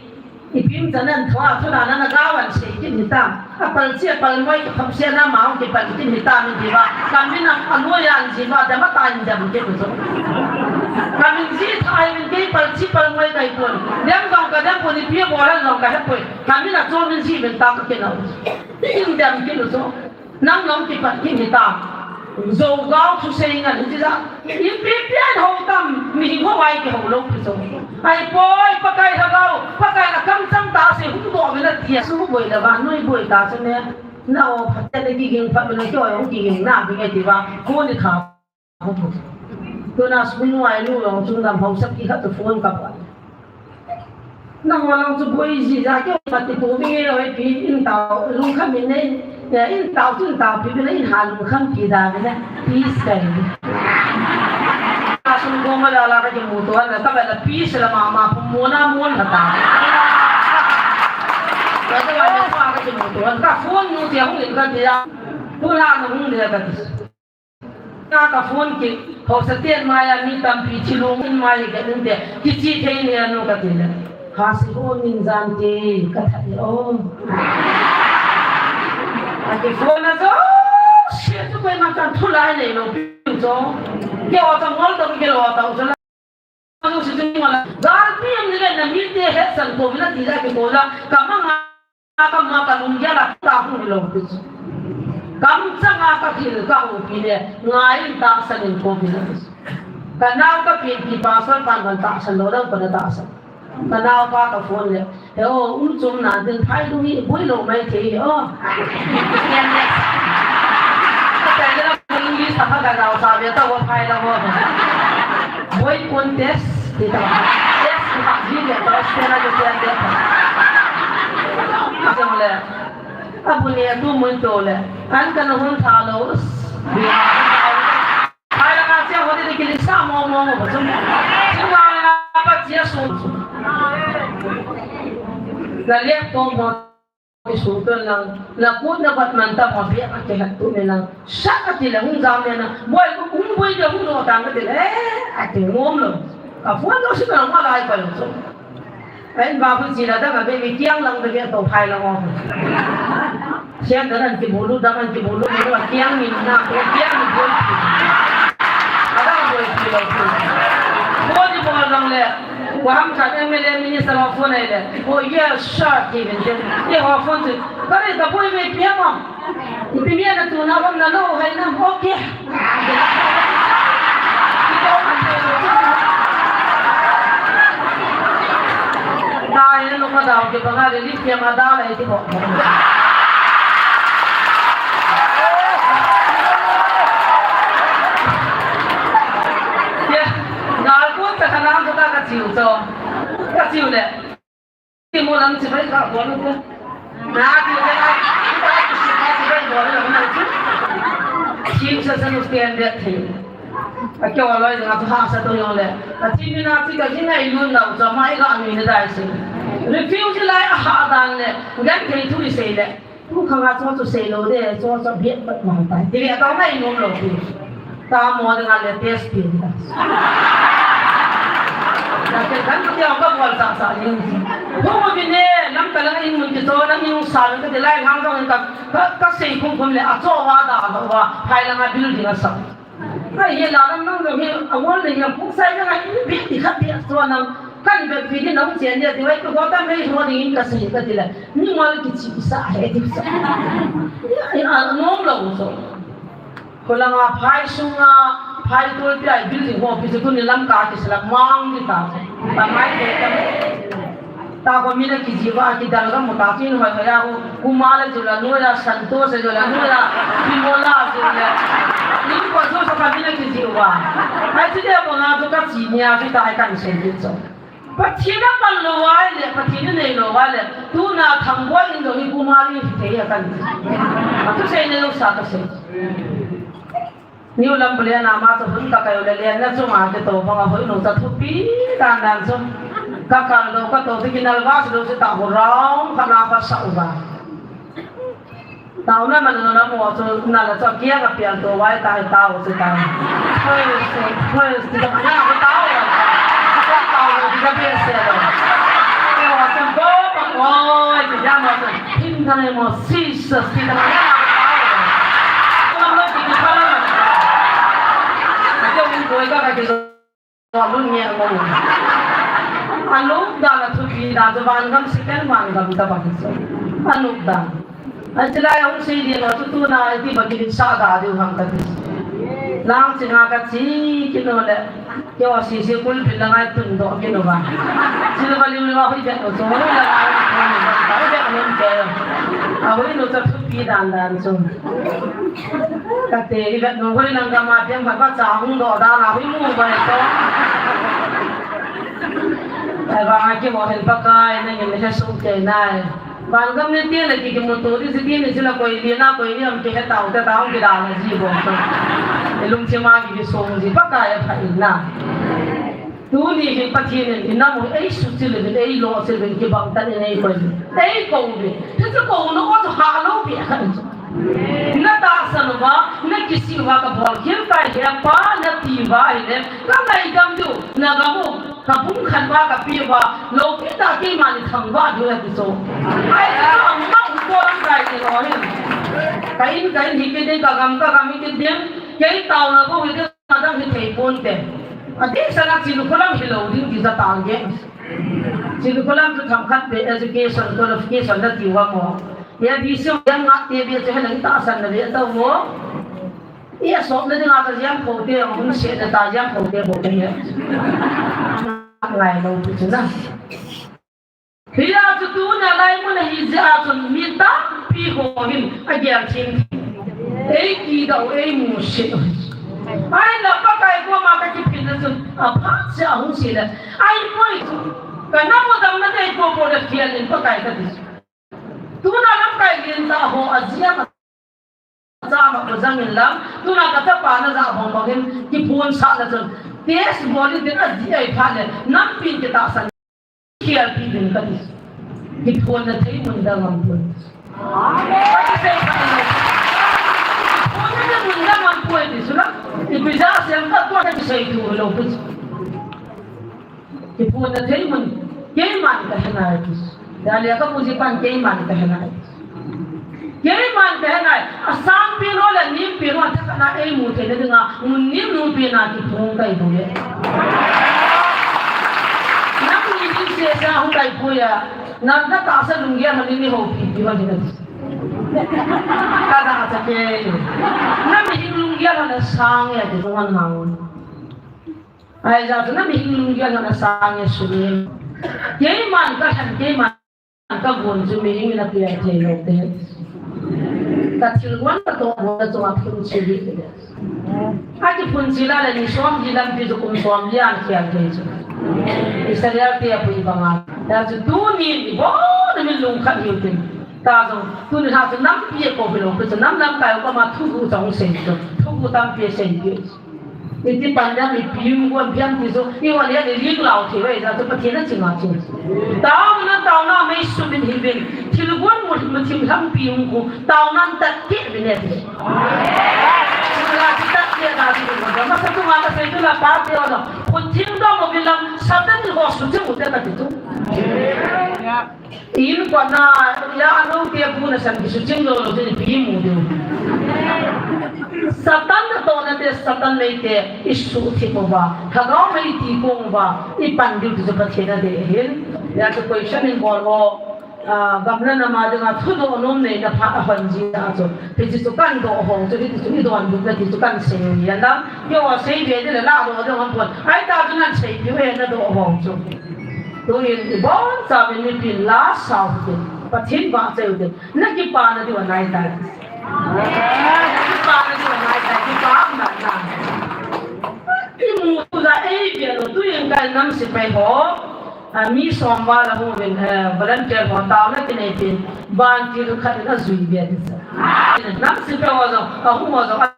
Ipi um chan an thua thuna na na ga wan sei kin hi ta. A pal chi a pal moi ka kham sia na ma hung kipal kin hi ta mi ti ba. Ka min a, a noi an ji ba, dam a ta in dam ke ku so. Ka min ji tha ai min ke pal chi pal moi kai pon. Dem jong ka dem pon ipi a bol an jong ka he poi. Ka min a chol min ji min ta ka ke na. In dam ke lu so. Nang nong kipat kin hi ta. Zogao thusei ngan hi ja. Ipi pian ho tam, mihing ho ai kihou lou pi so. Ai poi, Pakai lhagao, Pakai la kam chang ta se hung do ve la tia su boi la ba, noi boi ta se ne. Na o phat te le kiging phat le kio hung kiging na bi nge ti ba. Ko ni kha. Tuna school nu ai nu long chung dam hausa ki khat to phone ka pa. Nang wa long chu boi ji ja ke ma ti tu mi lo e pi in tao lung kham min nei. Ya in tao chun tao pi le in ha lung kham pi da le. Peace kai. A sun go ma la la ka ki mu to la ka ba la peace la ma ma pu mo na mo la ta. Ka ta wa le pa ka ki mu to ka phone nu ti hung in ka ti ya. Tu la na hung le ka ti. Ka, ka phone ki, hausa ten mai a mi tampi thilung in mai ka in te, kichi thei ne anu ka ti le. Ha si ho min jan te, ka that le o. A ki phone a jo, si tu koi ma kan thu lai nei lo pi jo. Ke o ta ngol to ke lo ta jo la. Anu si tu ni mala. Galpi am ni le na mi te het san ko mi na ti la ki ko la. Ka ma nga Ka ma ka lung gel a ta hung lo pi chu. Kamchanga kathil kahoupi le, ngaiyin tahsan in kou pin. Kanao kapi pi pastor pan kan tahsan lou dang kana tahsan. Kanaopa ka phone le, he o, um chom nan tin phai lung hi boi lou mai thei o. Ka tai le la lung li sa pha ka dau sa ve ta o phai la o. Boi pon test, ti ta. Test ka ji le ta, test na jo test. Ka jong le. Abu ne tu mun to le. An kana hon tha lou. Phai langa che ho de kili sa mo mo mo chum. Chunga langa pa chia su. La liak to mo su to lang. La kut na bat man ta mo bia ka ke hat tu me lang. Sa ka ti la hung jam le na. Boi hung boi de hung lo ta ka ti le. Eh, a ti ngom lo. Ka phone lo si ka ma lai pa lo so. Ai, ba pu chi la dang a be mi kiang lang be to phai la ngom. Sian da nan ki bulu, da nan ki bulu, bulu a kiang mi na, ko kiang mi bulu. Ada bulu bulu. Ko di bulu lang le. Ko ham khat M L A minister ho phone ai le. Oh, yes, sir, ki bin je. Ye ho phone tu. Kare da bulu me pia ma. Ipi mi na tu na bang na lo hai na. Okay. Dai na nung ka dau ke banga le lip ke ma da le ti ko. Ya, ngal ko ta kana ko ta ka chiu to. Ka chiu le. Ti mo lang chibai ka bol ko. Na ti ka na, ti ka na, chibai bol ko na chu. Sim sa sa nu stand that thing. A kyo aloi nga tu ha sa to yong le. A ti mi na ti ka jingai lun na u cha mai ga mi na dai se. Refuse lai a ha dan le. Gan thei thu i sei le. Tu khanga cho chu sei lou de, cho cho biak pat mang tai. Ti le ka ngai nom lou ti. Ta mo de nga le test ti ta. Ta ke kan tu dia ka bol sa sa ni. Ho mo bi ne, lam ka lang in mun ti to, lam in sa ka de lai hang dong ka, ka, ka sei kum kum le a cho wa da lo wa, phai langa building a sa. Ai, ye la lam nang lo hi, a wall le yang pu sai ka ngai bi ti khat ti a cho nang. Kan be pi ni nong chen dia ti wai ko ta mei ho ding in ka sei ka ti le. Ni ngal ki chi sa he ti sa. Ya, ya, nom lo so. Ko langa phai sunga, phai tol pi ai building ho pi chu tuni lam ka ki sala mang ni ta. Ta mai te ta. Ta ko mi na ki jiwa ki dal ga mo ta chin hoi hoi ya ko. Kumala jula nu ya, Santosh jula nu ya, Bimola jula. Ni ko so so ka mi na ki jiwa. Ai ti de ko na to ka chi ni a ti ta ai kan sen ti so. Pathen a pan lou a le, Pathen a nei lou a le, tuna Thangboi in jong hi Kumari hi thei a kan ti. A thusei nei lou sa ka sei. New lam bule na ma chu hun ka kai le le na chu ma ke to bang a hoi nu cha thupi dan dan chu. Ka kal lou ka to ti kinal va su lou chu ta ho rong ka na ka sa u ba. Tao na man na mo chu na la chu kia ka pian to wai tai tao chu tai. First, first, ti ka na ko tao. Ka tao ti ka pe se lo. Ke wa chu ko pa ko ti ya mo chu. Hin ta ne mo si sa ti ka na ko tao. Ko lo ti ka la. Ka ko ko ka ka ti Lun nge mo. A lung dan a thupi dan chu vangam second vangam ta bang chu. A lung dan. A chilai a hung sei ding a chu tuna i ti bang in sa da diu ham ka ti. Lang chinga ka chi kino le. Keo a si si kul pil la ngai tun do kino ba. Chil ba liu liu a hui bek no chu. Hui la ngai tun do kino ba. Hui bek no ke. A hui no chu thupi dan dan chu. Kate, i vet nu hoi lang gam a piang phat pa cha hung doh dan a hoi mu bai to. Ai vang a kimu hen Pakai, nangin na he sung kei nai. Van gam ne ti na ki kimu to di si ti ni sila koi li na koi li am ki he tau te tau ki dan a ji bol to. I lungthim a ki ki sung ji Pakai a pha in na. Tuni hin Pathen in i nam u ei suchil uvin, ei lohchil uvin, kibang tah in ei koi uvin, ei kou uvin. Hichu kouna u chu halou pi khat chu. Na tahsan uva, na kisih uva ka bolkhel tai, Hepa na ti uva ahile, ka ngaidam diu, na gam u, ka pumkhat uva ka peh uva, loupi tah keima ni thangvah diu ahi chu. Ahi chu amau u chu lamkai ti lou hin. Ka in, ka in hi kit ding, ka gam, ka gam hi kit ding, kei taona bou hi ding. Adang hi thei ponte. Adeh sanga Chilukhulam hilou ding ti ja target. Chilukhulam chu themkhat pe education qualification na ti uva mo. Ye bi su yang ngat te bi chu helang tahsan na ve tau mo. Ye sop na dinga ka yang ko te, hung se na ta yang ko te bo te ye. Ngai lo chu na. Hia chu tuna lai mun a hi jeh a chun mi tampi ho hin a gel thim. Ei kidou, ei musit. Ahinla Pakai koma ka kiphinna chun aphat seh a hung sile. Ahipoi chu. Ka na mu dam na dei po po le fiel in Pakai ka ti. Tuna lamkai lentah ho a jia ma chama ko jangin lang, tuna ka chapa na ja bang bangin kiphonsah na chun, test bol in tin a ji ai phat le, nampi in kitahsan, kialpi ding ka ti. Kiphonna thei mun dang am poi. Amen. Kiphonna thei mun dang am poi ti sula. Ipi ja sem ka tua ka kisei thu lo pu. Kiphonna thei mun, keiman ka he nai ti. Dalia ka puji pan keiman ka he nai. Keiman ka he nai. Asangpi lo le nimpi lo thakhat na ei mu thei na dinga, mun nim nu pi na kiphong kai bu le. Nang ni din se sa hung kai bu ya. Nang ka tahsa lunggel ha ni ni ho pi pi ho ni na. Ka da sa ke. Nang ni din lunggel ha na sang ya ti ko man ha. Ahi ja chu na mihing lunggel na sang e suni. Keiman ka lhen, keiman ka gon chu mihing in a pia thei lo te. Ka thil gon ka toh gon chu a phun chi hi. A kiphun chi la le ni som hi lampi chu kum som hi an khial thei chu. Israel te a pui banga. Ya chu tuni ni bo na min lung khat hiu tin. Ta jong, tuni ha chu nampi e ko hi lo, ko chu nam lamkai ko ma thugu chong sei chu. Thugu tampi sei pi. Iti pan dam ipi um gon piang ti chu, i wan ya ni ling lau thei ve ja chu Pathen a ching a ching. Taona, taona mei sum in hi vin, thil gon mu, mu thim lam pi um ku, taona tat ke vin e ti. Chula ti tat ke da ti ko, masa tu ma ka sei tu la pa te o no. Phun thim dom mo vin lam, Satan ni ho su ching u te ka ti tu. In kona, ya anu te bu na san ki su ching lo lo te pi mu deu. Satan na to na te, Satan mei te, i su thi ko ba. Thagau mei ti ko ba, i pan deu tu Pathen a de hin. Ya tu question in bol ho, ah, gamla na ma de nga thu do nom nei na pha a hon ji a chu. Pi ji chu kan do ho chu, hi chu i don du na ti chu kan sei ya na. Yo sei be de la do do hon pon. Ai ta chu nan sei pi we na do ho chu. Tuin i bonchauvin mipin la sao u tin, Pathen vahchoi u tin, na kipana diu anai tai. Na kipana diu anai tai, kipana na. I mu tu la ei bia lo, tuin ka nam sepai ho, a, mi som val a hung uvin, eh, volunteer ho taona kinei tin, vantil khat in ajui bia tin sa. Nam sepai ho jong, a hung ho jong,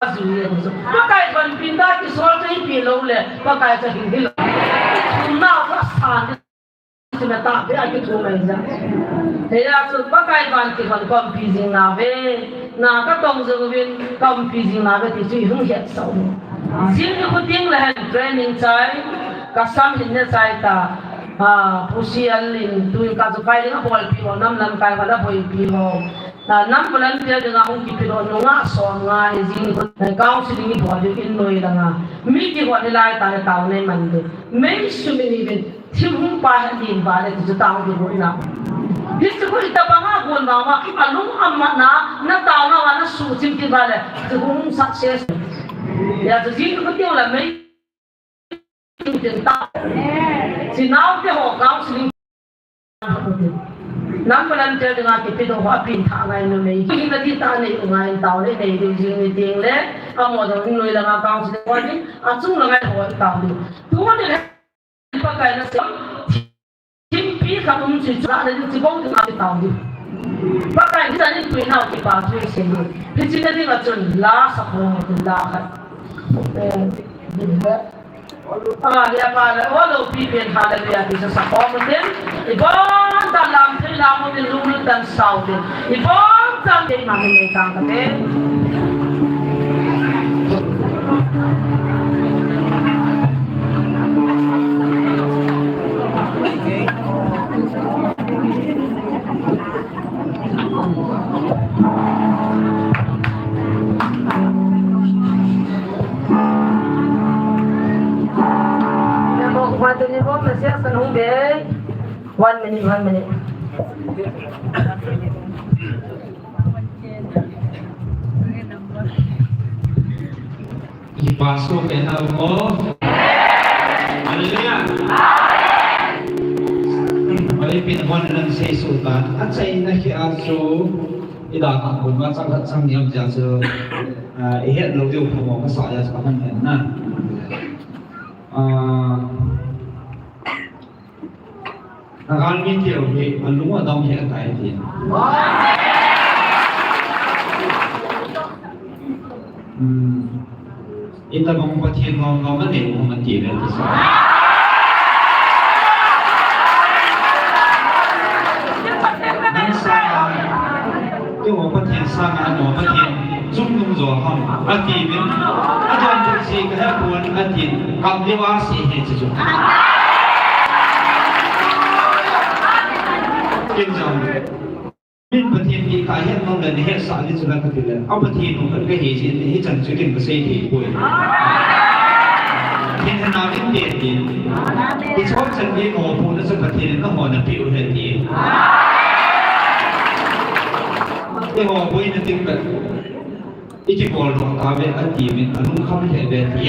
Pakai thonpin da kisol chu ipi lou le, Pakai chu hing hilo. Thumna chu asan chu na ta pe a kithum mai ja. Heya chu Pakai van kithon ka umpi jing nave, na ka tong jing uvin ka umpi jing nave ti chu i hung het sau. Jing ni khu ting le hen training chai, ka sam hin ne chai ta. Ah, Pu Sial in tu ka chu kai ding a bolpi ho, nam lamkai ho la boipi ho. Ah, nam volunteer dinga hung kipe doh nunga som nga hi jing, eh, counseling i bol diu in noi langa. Mi kihot hi lai ta, taona i man diu. Mei sum in i vin, thil hung pa hi din ba le ti chu taona i bol na. Hichu khu i tabang a gon ba ma, a lung a ma na, na taona va na suchim ti ba le, ti hung success. Ya chu jing khu tiu la mei Tin ta. Chinau te ho counseling. Nam volunteer dinga kipe doh ho apin tha ngai numei. Hi na ti ta nei u ngai tao le nei diu jing ni ting le. Amo dong noi langa counseling ho ni. Achung langa ho tao ni. Tu ni le. Pakai na sem. Thimpi khat um chu chu la le chu bong dinga kitao ni. Pakai ni ta ni tu nau kipa thu sei ni. Hichi na dinga chun la sa ho ni la khat. Eh, ni le. Hallelujah, Father. All of people, hallelujah, Jesus. Amen. Ibon ta lam thei lam mo ni lulu tan sau te. Ibon ta thei ma ni tang te. One minute, one minute. Kipaso pen a um o. Hallelujah. Amen. Oi, pin hon nan sei su ta. Achaina khi a chu i da ka ko ma chang khat chang niam ja chu. Ah, i het lo diu pha mo ka sa ja chu ka han hen na. Ah, Na galmi teu hi, alung adong hi atai ti. Hmm. Itabang Pathen ngom ngom anei um ati le ti sa. Nang sa, keu Pathen sanga nom Pathen chungnung jo ham, ati min. Adon thei si ka he pon, atin, kam deu a si he chu chu. Kin jong. Min Pathen ti ka het nom le, ni het sa ni chu la ka ti le. A Pathen u khat ka hi jin, hichan chu kin ka sei thei poi. Pathen na min te ti. I chon chan ni mo pu na chu Pathen na ho na pi u he ti. Te ho boi na ting ka. I kibol doh tave ati min alungkham lheh ve ti.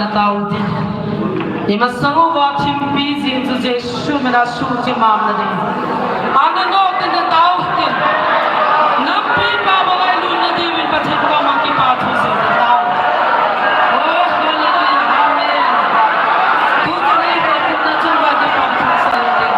Natao tin. Imasang uva thimpi jing chu Jesu mina suhchimam nading. Ana note natao tin. Nampi pa bang a ilut nading in Pathen koma kipa thu seiyin natao. Oh, hallelujah. Amen. Tuchan a ivetna chunga kipa thu seiyin.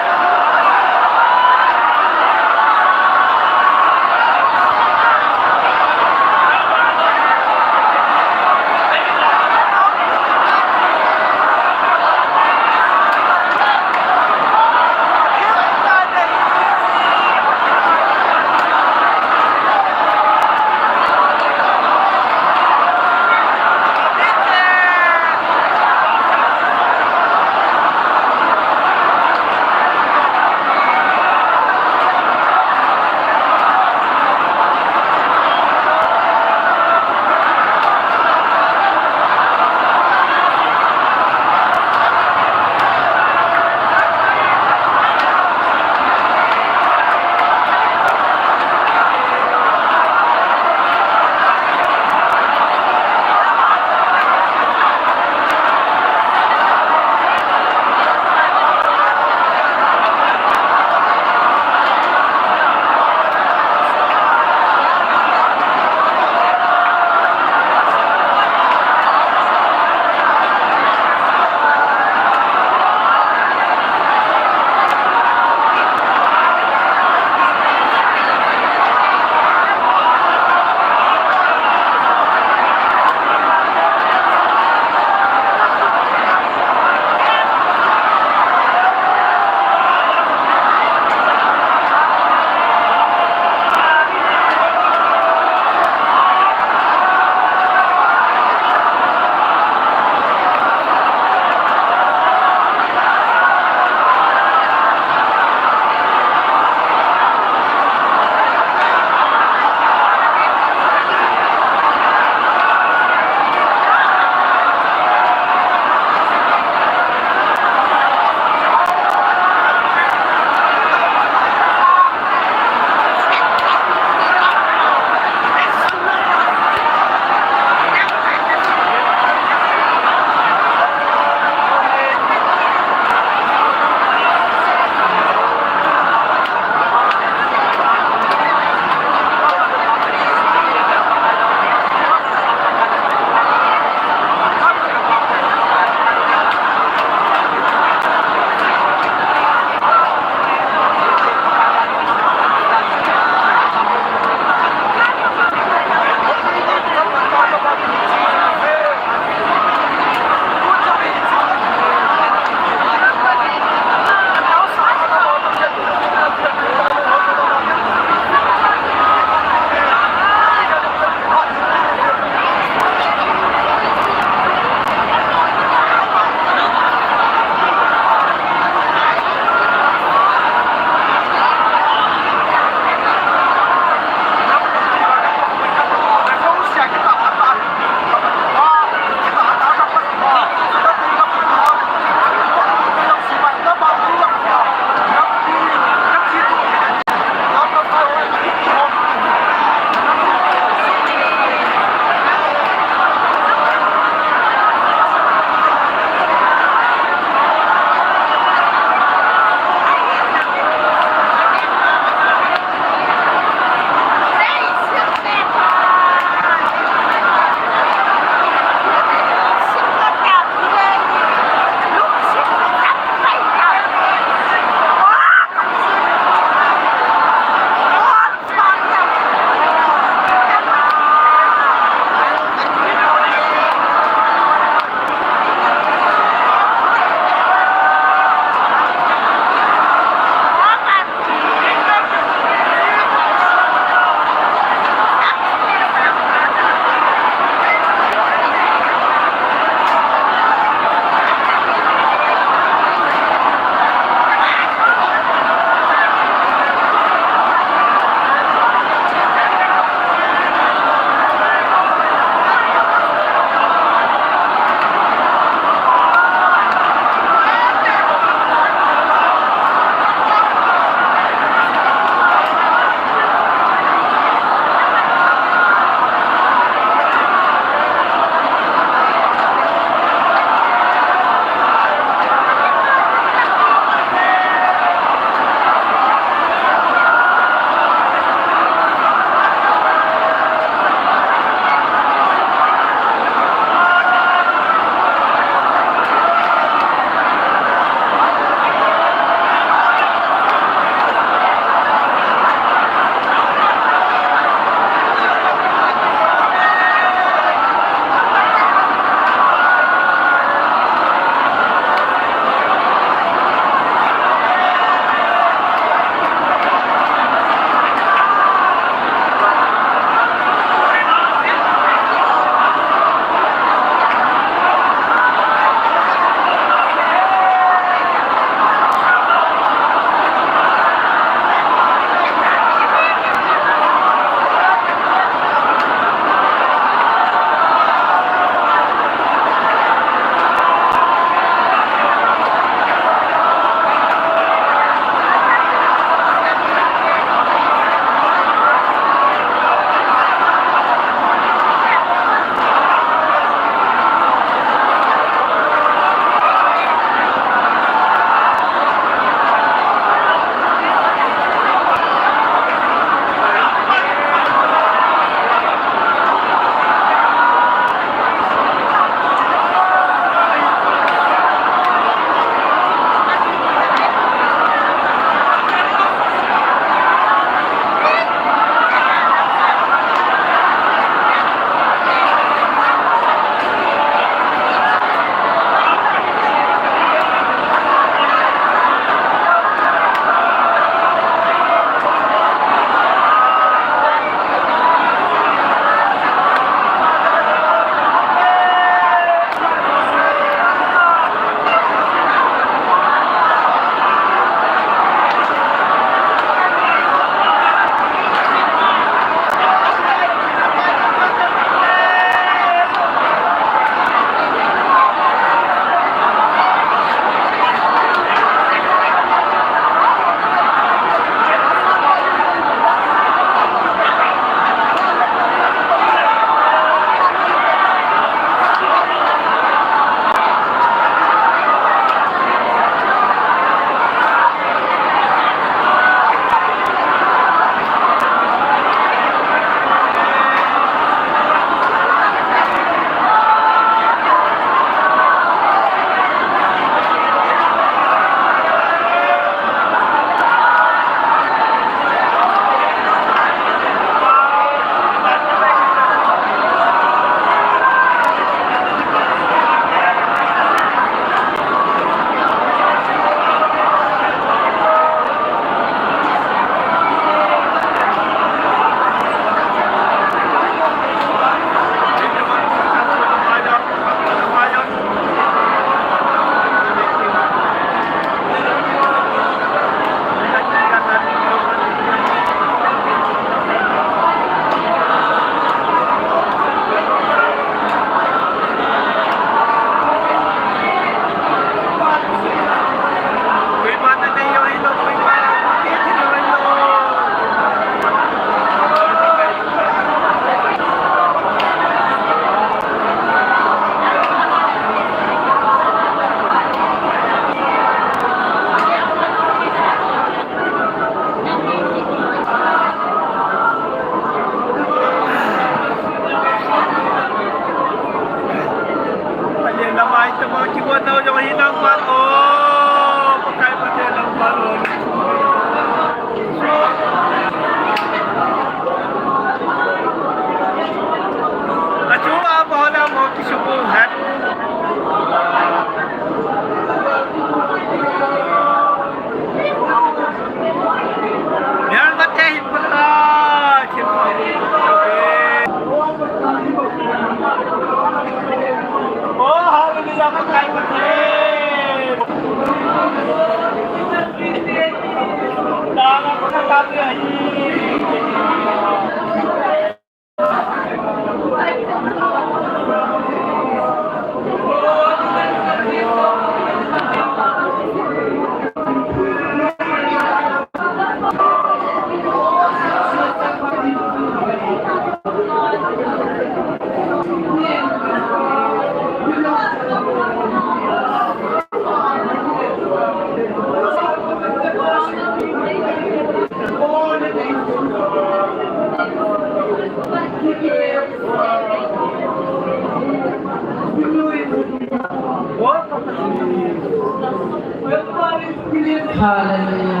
Hallelujah.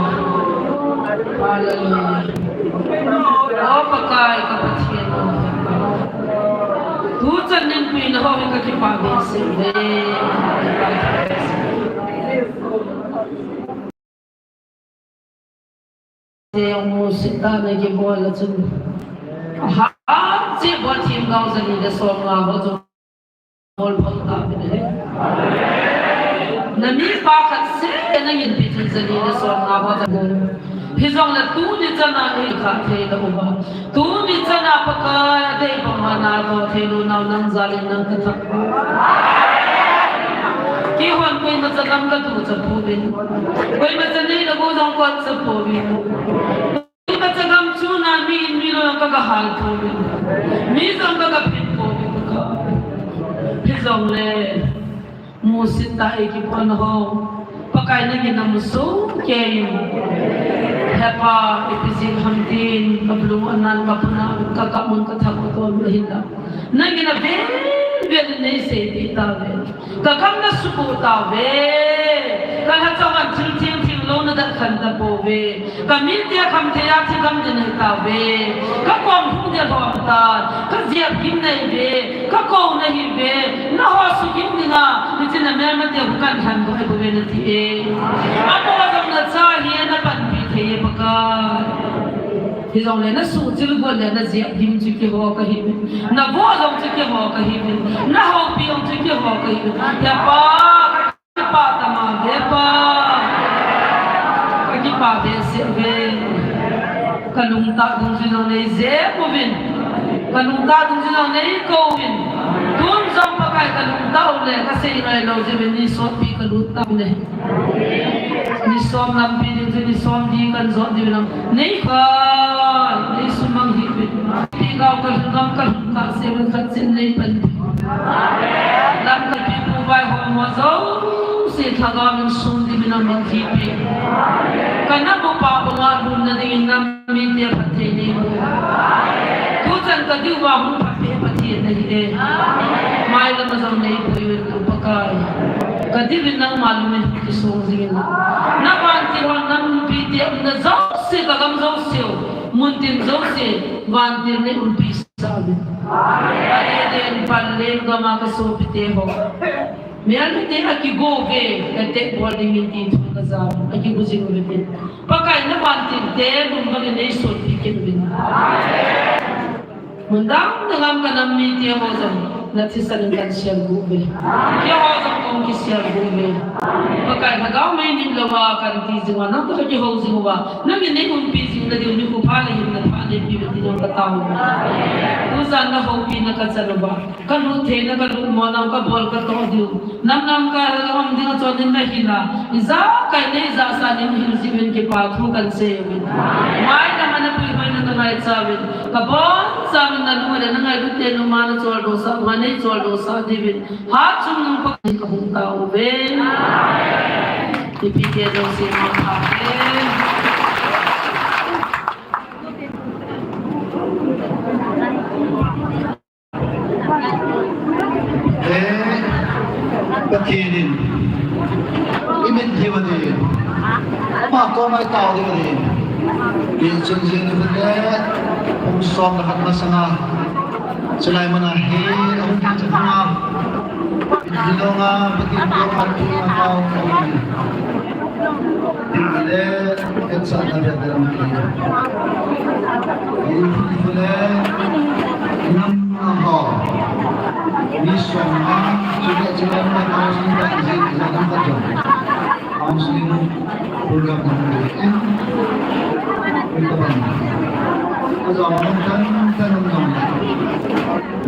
Hallelujah. O Pakai ka Pathen. Tuchan in pi na ho hi ka kipah behseh uve. Te musit tah na kibol a chun. Ha, che bol thim gao jali le som nga ho chu. Bol bol ta pin he. Na mi pa khat seh na ngin pi chun jali le som nga ho chu. Hijongle tuni chan a hi kha thei lou uva. Tuni chan a Pakai a dei bang a na to thei lou nau nang jal in nang ka thah. Keihon koima cha gam ka ducha pouvin. Koima cha nei le gou jong ka cha pouvin. Koima cha gam chuna mi in mi lou jong ka ga hal pouvin. Mi jong ka ga phin pouvin Pakai. Hijongle. Musit tah ei kibol ho. Pakai nangin namu soh kei in. He Pa, ipi jeh ham tin, ka lung anan ka puna, ka kap mun ka thak ka ton ahi ta. Nangin avel vel in nei seipeh tauve. Ka gam na subuh tauve. Ka lhachang a thil theng theng lou na dat khan ta pouve. Ka mite kham thei a thi gam din ahi tauve. Ka kom hung dia lhom tan. Ka jep gim nahi ve. Ka kou nahi ve. Na ho sugim dinga. Hiche na melmate hu kan lhan bou ahi bouve nati e. Amo jong na cha hi na panpi thei e Pakai. Hijongle na suhchil got le na jep gim chu keiho kahi ve. Na vo jong chu keiho kahi ve. Na houpi jong chu keiho kahi ve. Ya Pa. Kipah tama ve Pa. Ka kipah behseh uve. Ka lungtah dungjuiyin nei jep uvin. Ka lungtah dungjuiyin nei kou uvin. Tun jong Pakai ka lungtah u le ka sei ngai lou jeh uvin ni sotpi ka lut tauve. Ni som lampi ding chu ni som di kan jot diu lam. Nei Pakai, nei sumang hih uvin. Pi gao ka lhung gam ka lhung ka sei uvin khat chin nei pan. Lamkai pi pu vaihom ho jouse lhagao in sum di min a min thi pi. Ka nam u pa banga lhun na dingin nam mite phatthei nei pu. Tuchan ka diu va hung phatthei Pathen nahi e. Mailam a jong nei pui uvin Pakai. Ka diu in nangma lung in kisong jing in. Na vantil hon nam mipite umna jouse ka gam jouse u. Mun tin jouse vantil nei umpi Amen. Eden panleng gam a ka sopite ho. Mel mite a kigo uve, ka tek bol ding in ti thu ka ja, a kigo jing uve tin. Pakai na vantil te lum bang in nei sotpi kit uvin. Mun dang dang a ka nam mite ho jong, na thisan in kan sial gu uve. Keiho jong kong kisial gu uve. Pakai lhagao mei nit lou a kan ti jing uva, nang toh ka kihou jing uva. Nangin nei umpi jing na diu nikho pha le hin na pha nei pi uvin ti jong ka tao. Tujan na houpi na ka chan uva. Ka lut thei na ka lut mo na ka bol ka toh diu. Nam nam ka la um ding a chon in na hin a. Ijakai nei ja sa nin hin ji uvin kipa thu kan sei uvin. Mai na mana pui hoi na ka ngaicha uvin. Ka boncha uvin na lung le na ngailut te nu ma na chol doh sa, ma nei chol doh sa diuvin. Hatchungnung Pakai ka hung tao uve. Mipite jouse mangpha hen. Eh, Pathen in i mit hiu ahi. Ama koma i tao diu ahi. Inchun jing ni khun le, kum som le khat masanga. Chulai muna hi, ahung kichat hung a. Jilonga Pathen ko khat thu ma tao ko ni. Tin le, et sa na bia dam ki. Yin phu le, nam na ho. Ni song na, chule chule na ka song ta ki jin, jin na ka jong. Counseling program na mo in. Ito ba? Ito ba? Tan, tan, tan, tan.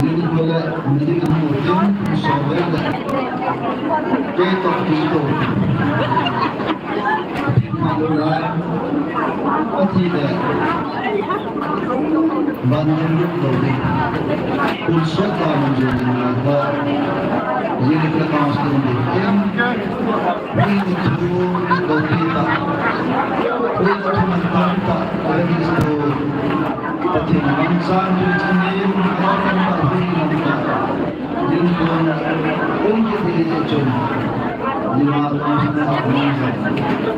Ni ko le, ni ko le, ni ko le, ni ko le. Ke to, ke to. Ati ma lo la. Ati le. Ban lo lo ni. Kun so ta mo jo ni la ba. Ye ni ka ta mo ni. Hui thu lo pi ta. Hui thu man ta ta. Hui thu. Pathen man san tu chun ni. Kan ta hui man ta. Din kon un ki di di chun. Ni ma ma sa ni sa.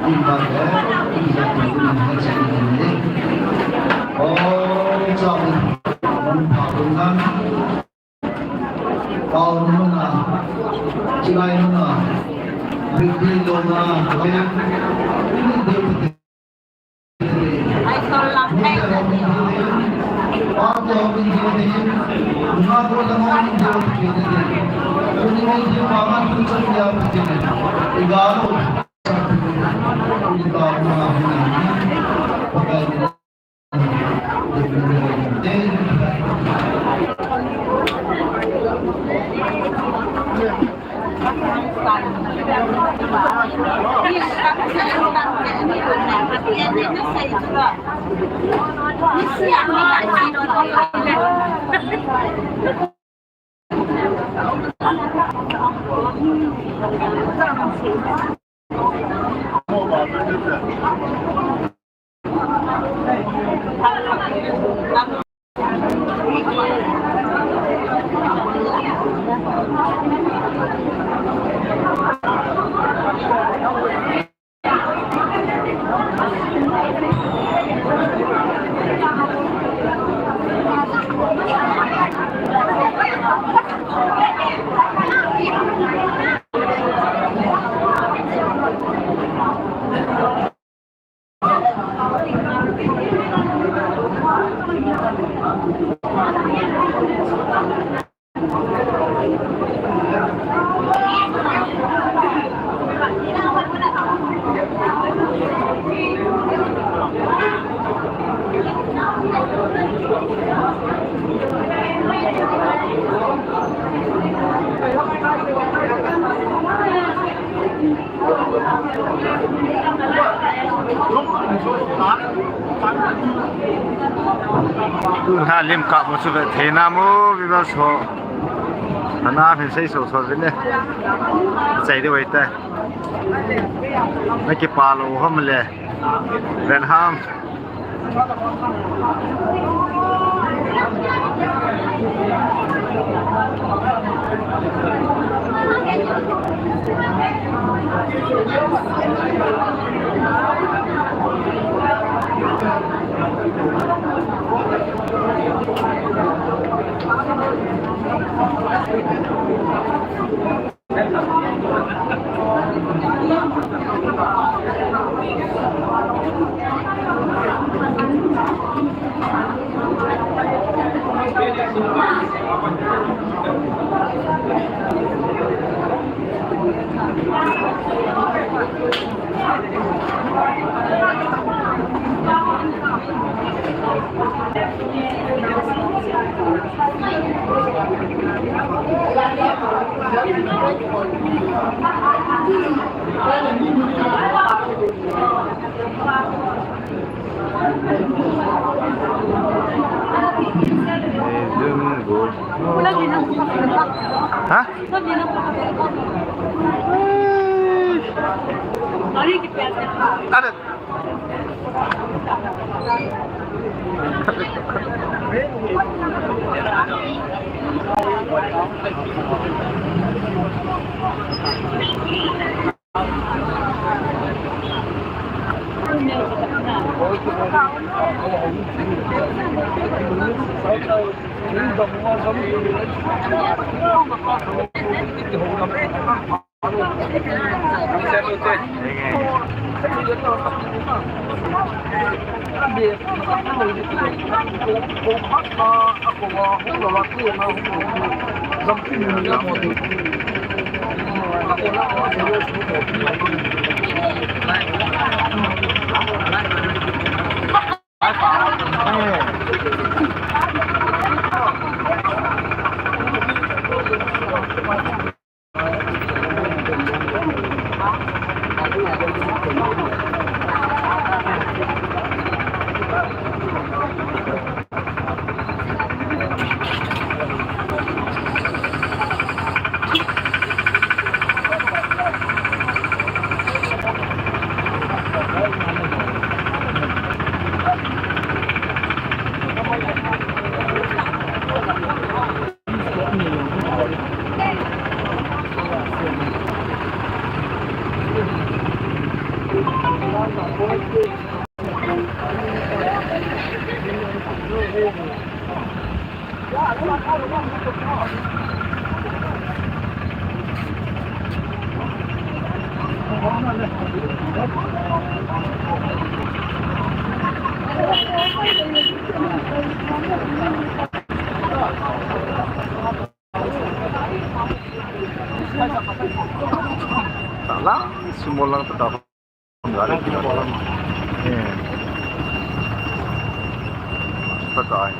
Ni ba le. Ni sa ni sa ni. Oh, sa ni. Pau nuna, chilai nuna, bibli lona, Tuna lim kap mo chu ve thei na mo viewers ho. Ana hin sei so so ve ne. Sei de wei te. Na kipa lou ham le. Ven ham. Ha? Ada. Talang, sumol lang tata. Eh. Tatai.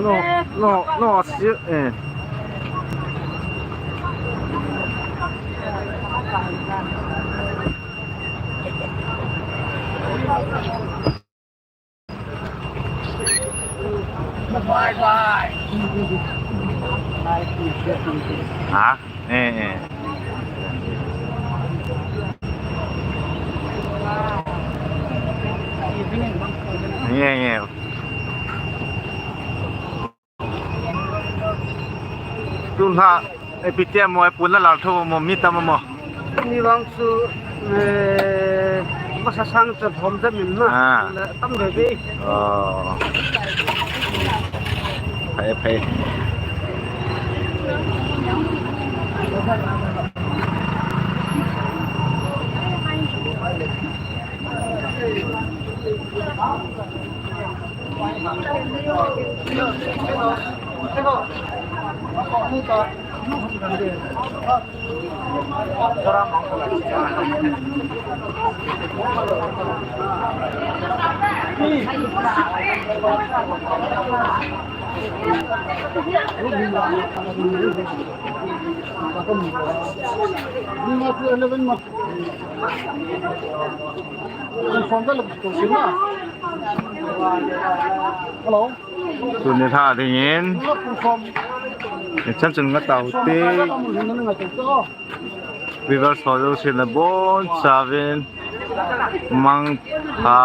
No, no, no, si, eh. Bye bye. Ha? Eh, eh. Nge, nge. Tun ha, eh, P T M mo, eh, pun la lal tho mo, mi tam mo. Ni vang chu, eh, masa sang chu thom jam in na. Ah. Le tam be be. Oh. Phai, phai. Hello. Tuni lha dingin, ichan chun nga tau te. Viewers ho jouse nabonchauvin mangpha.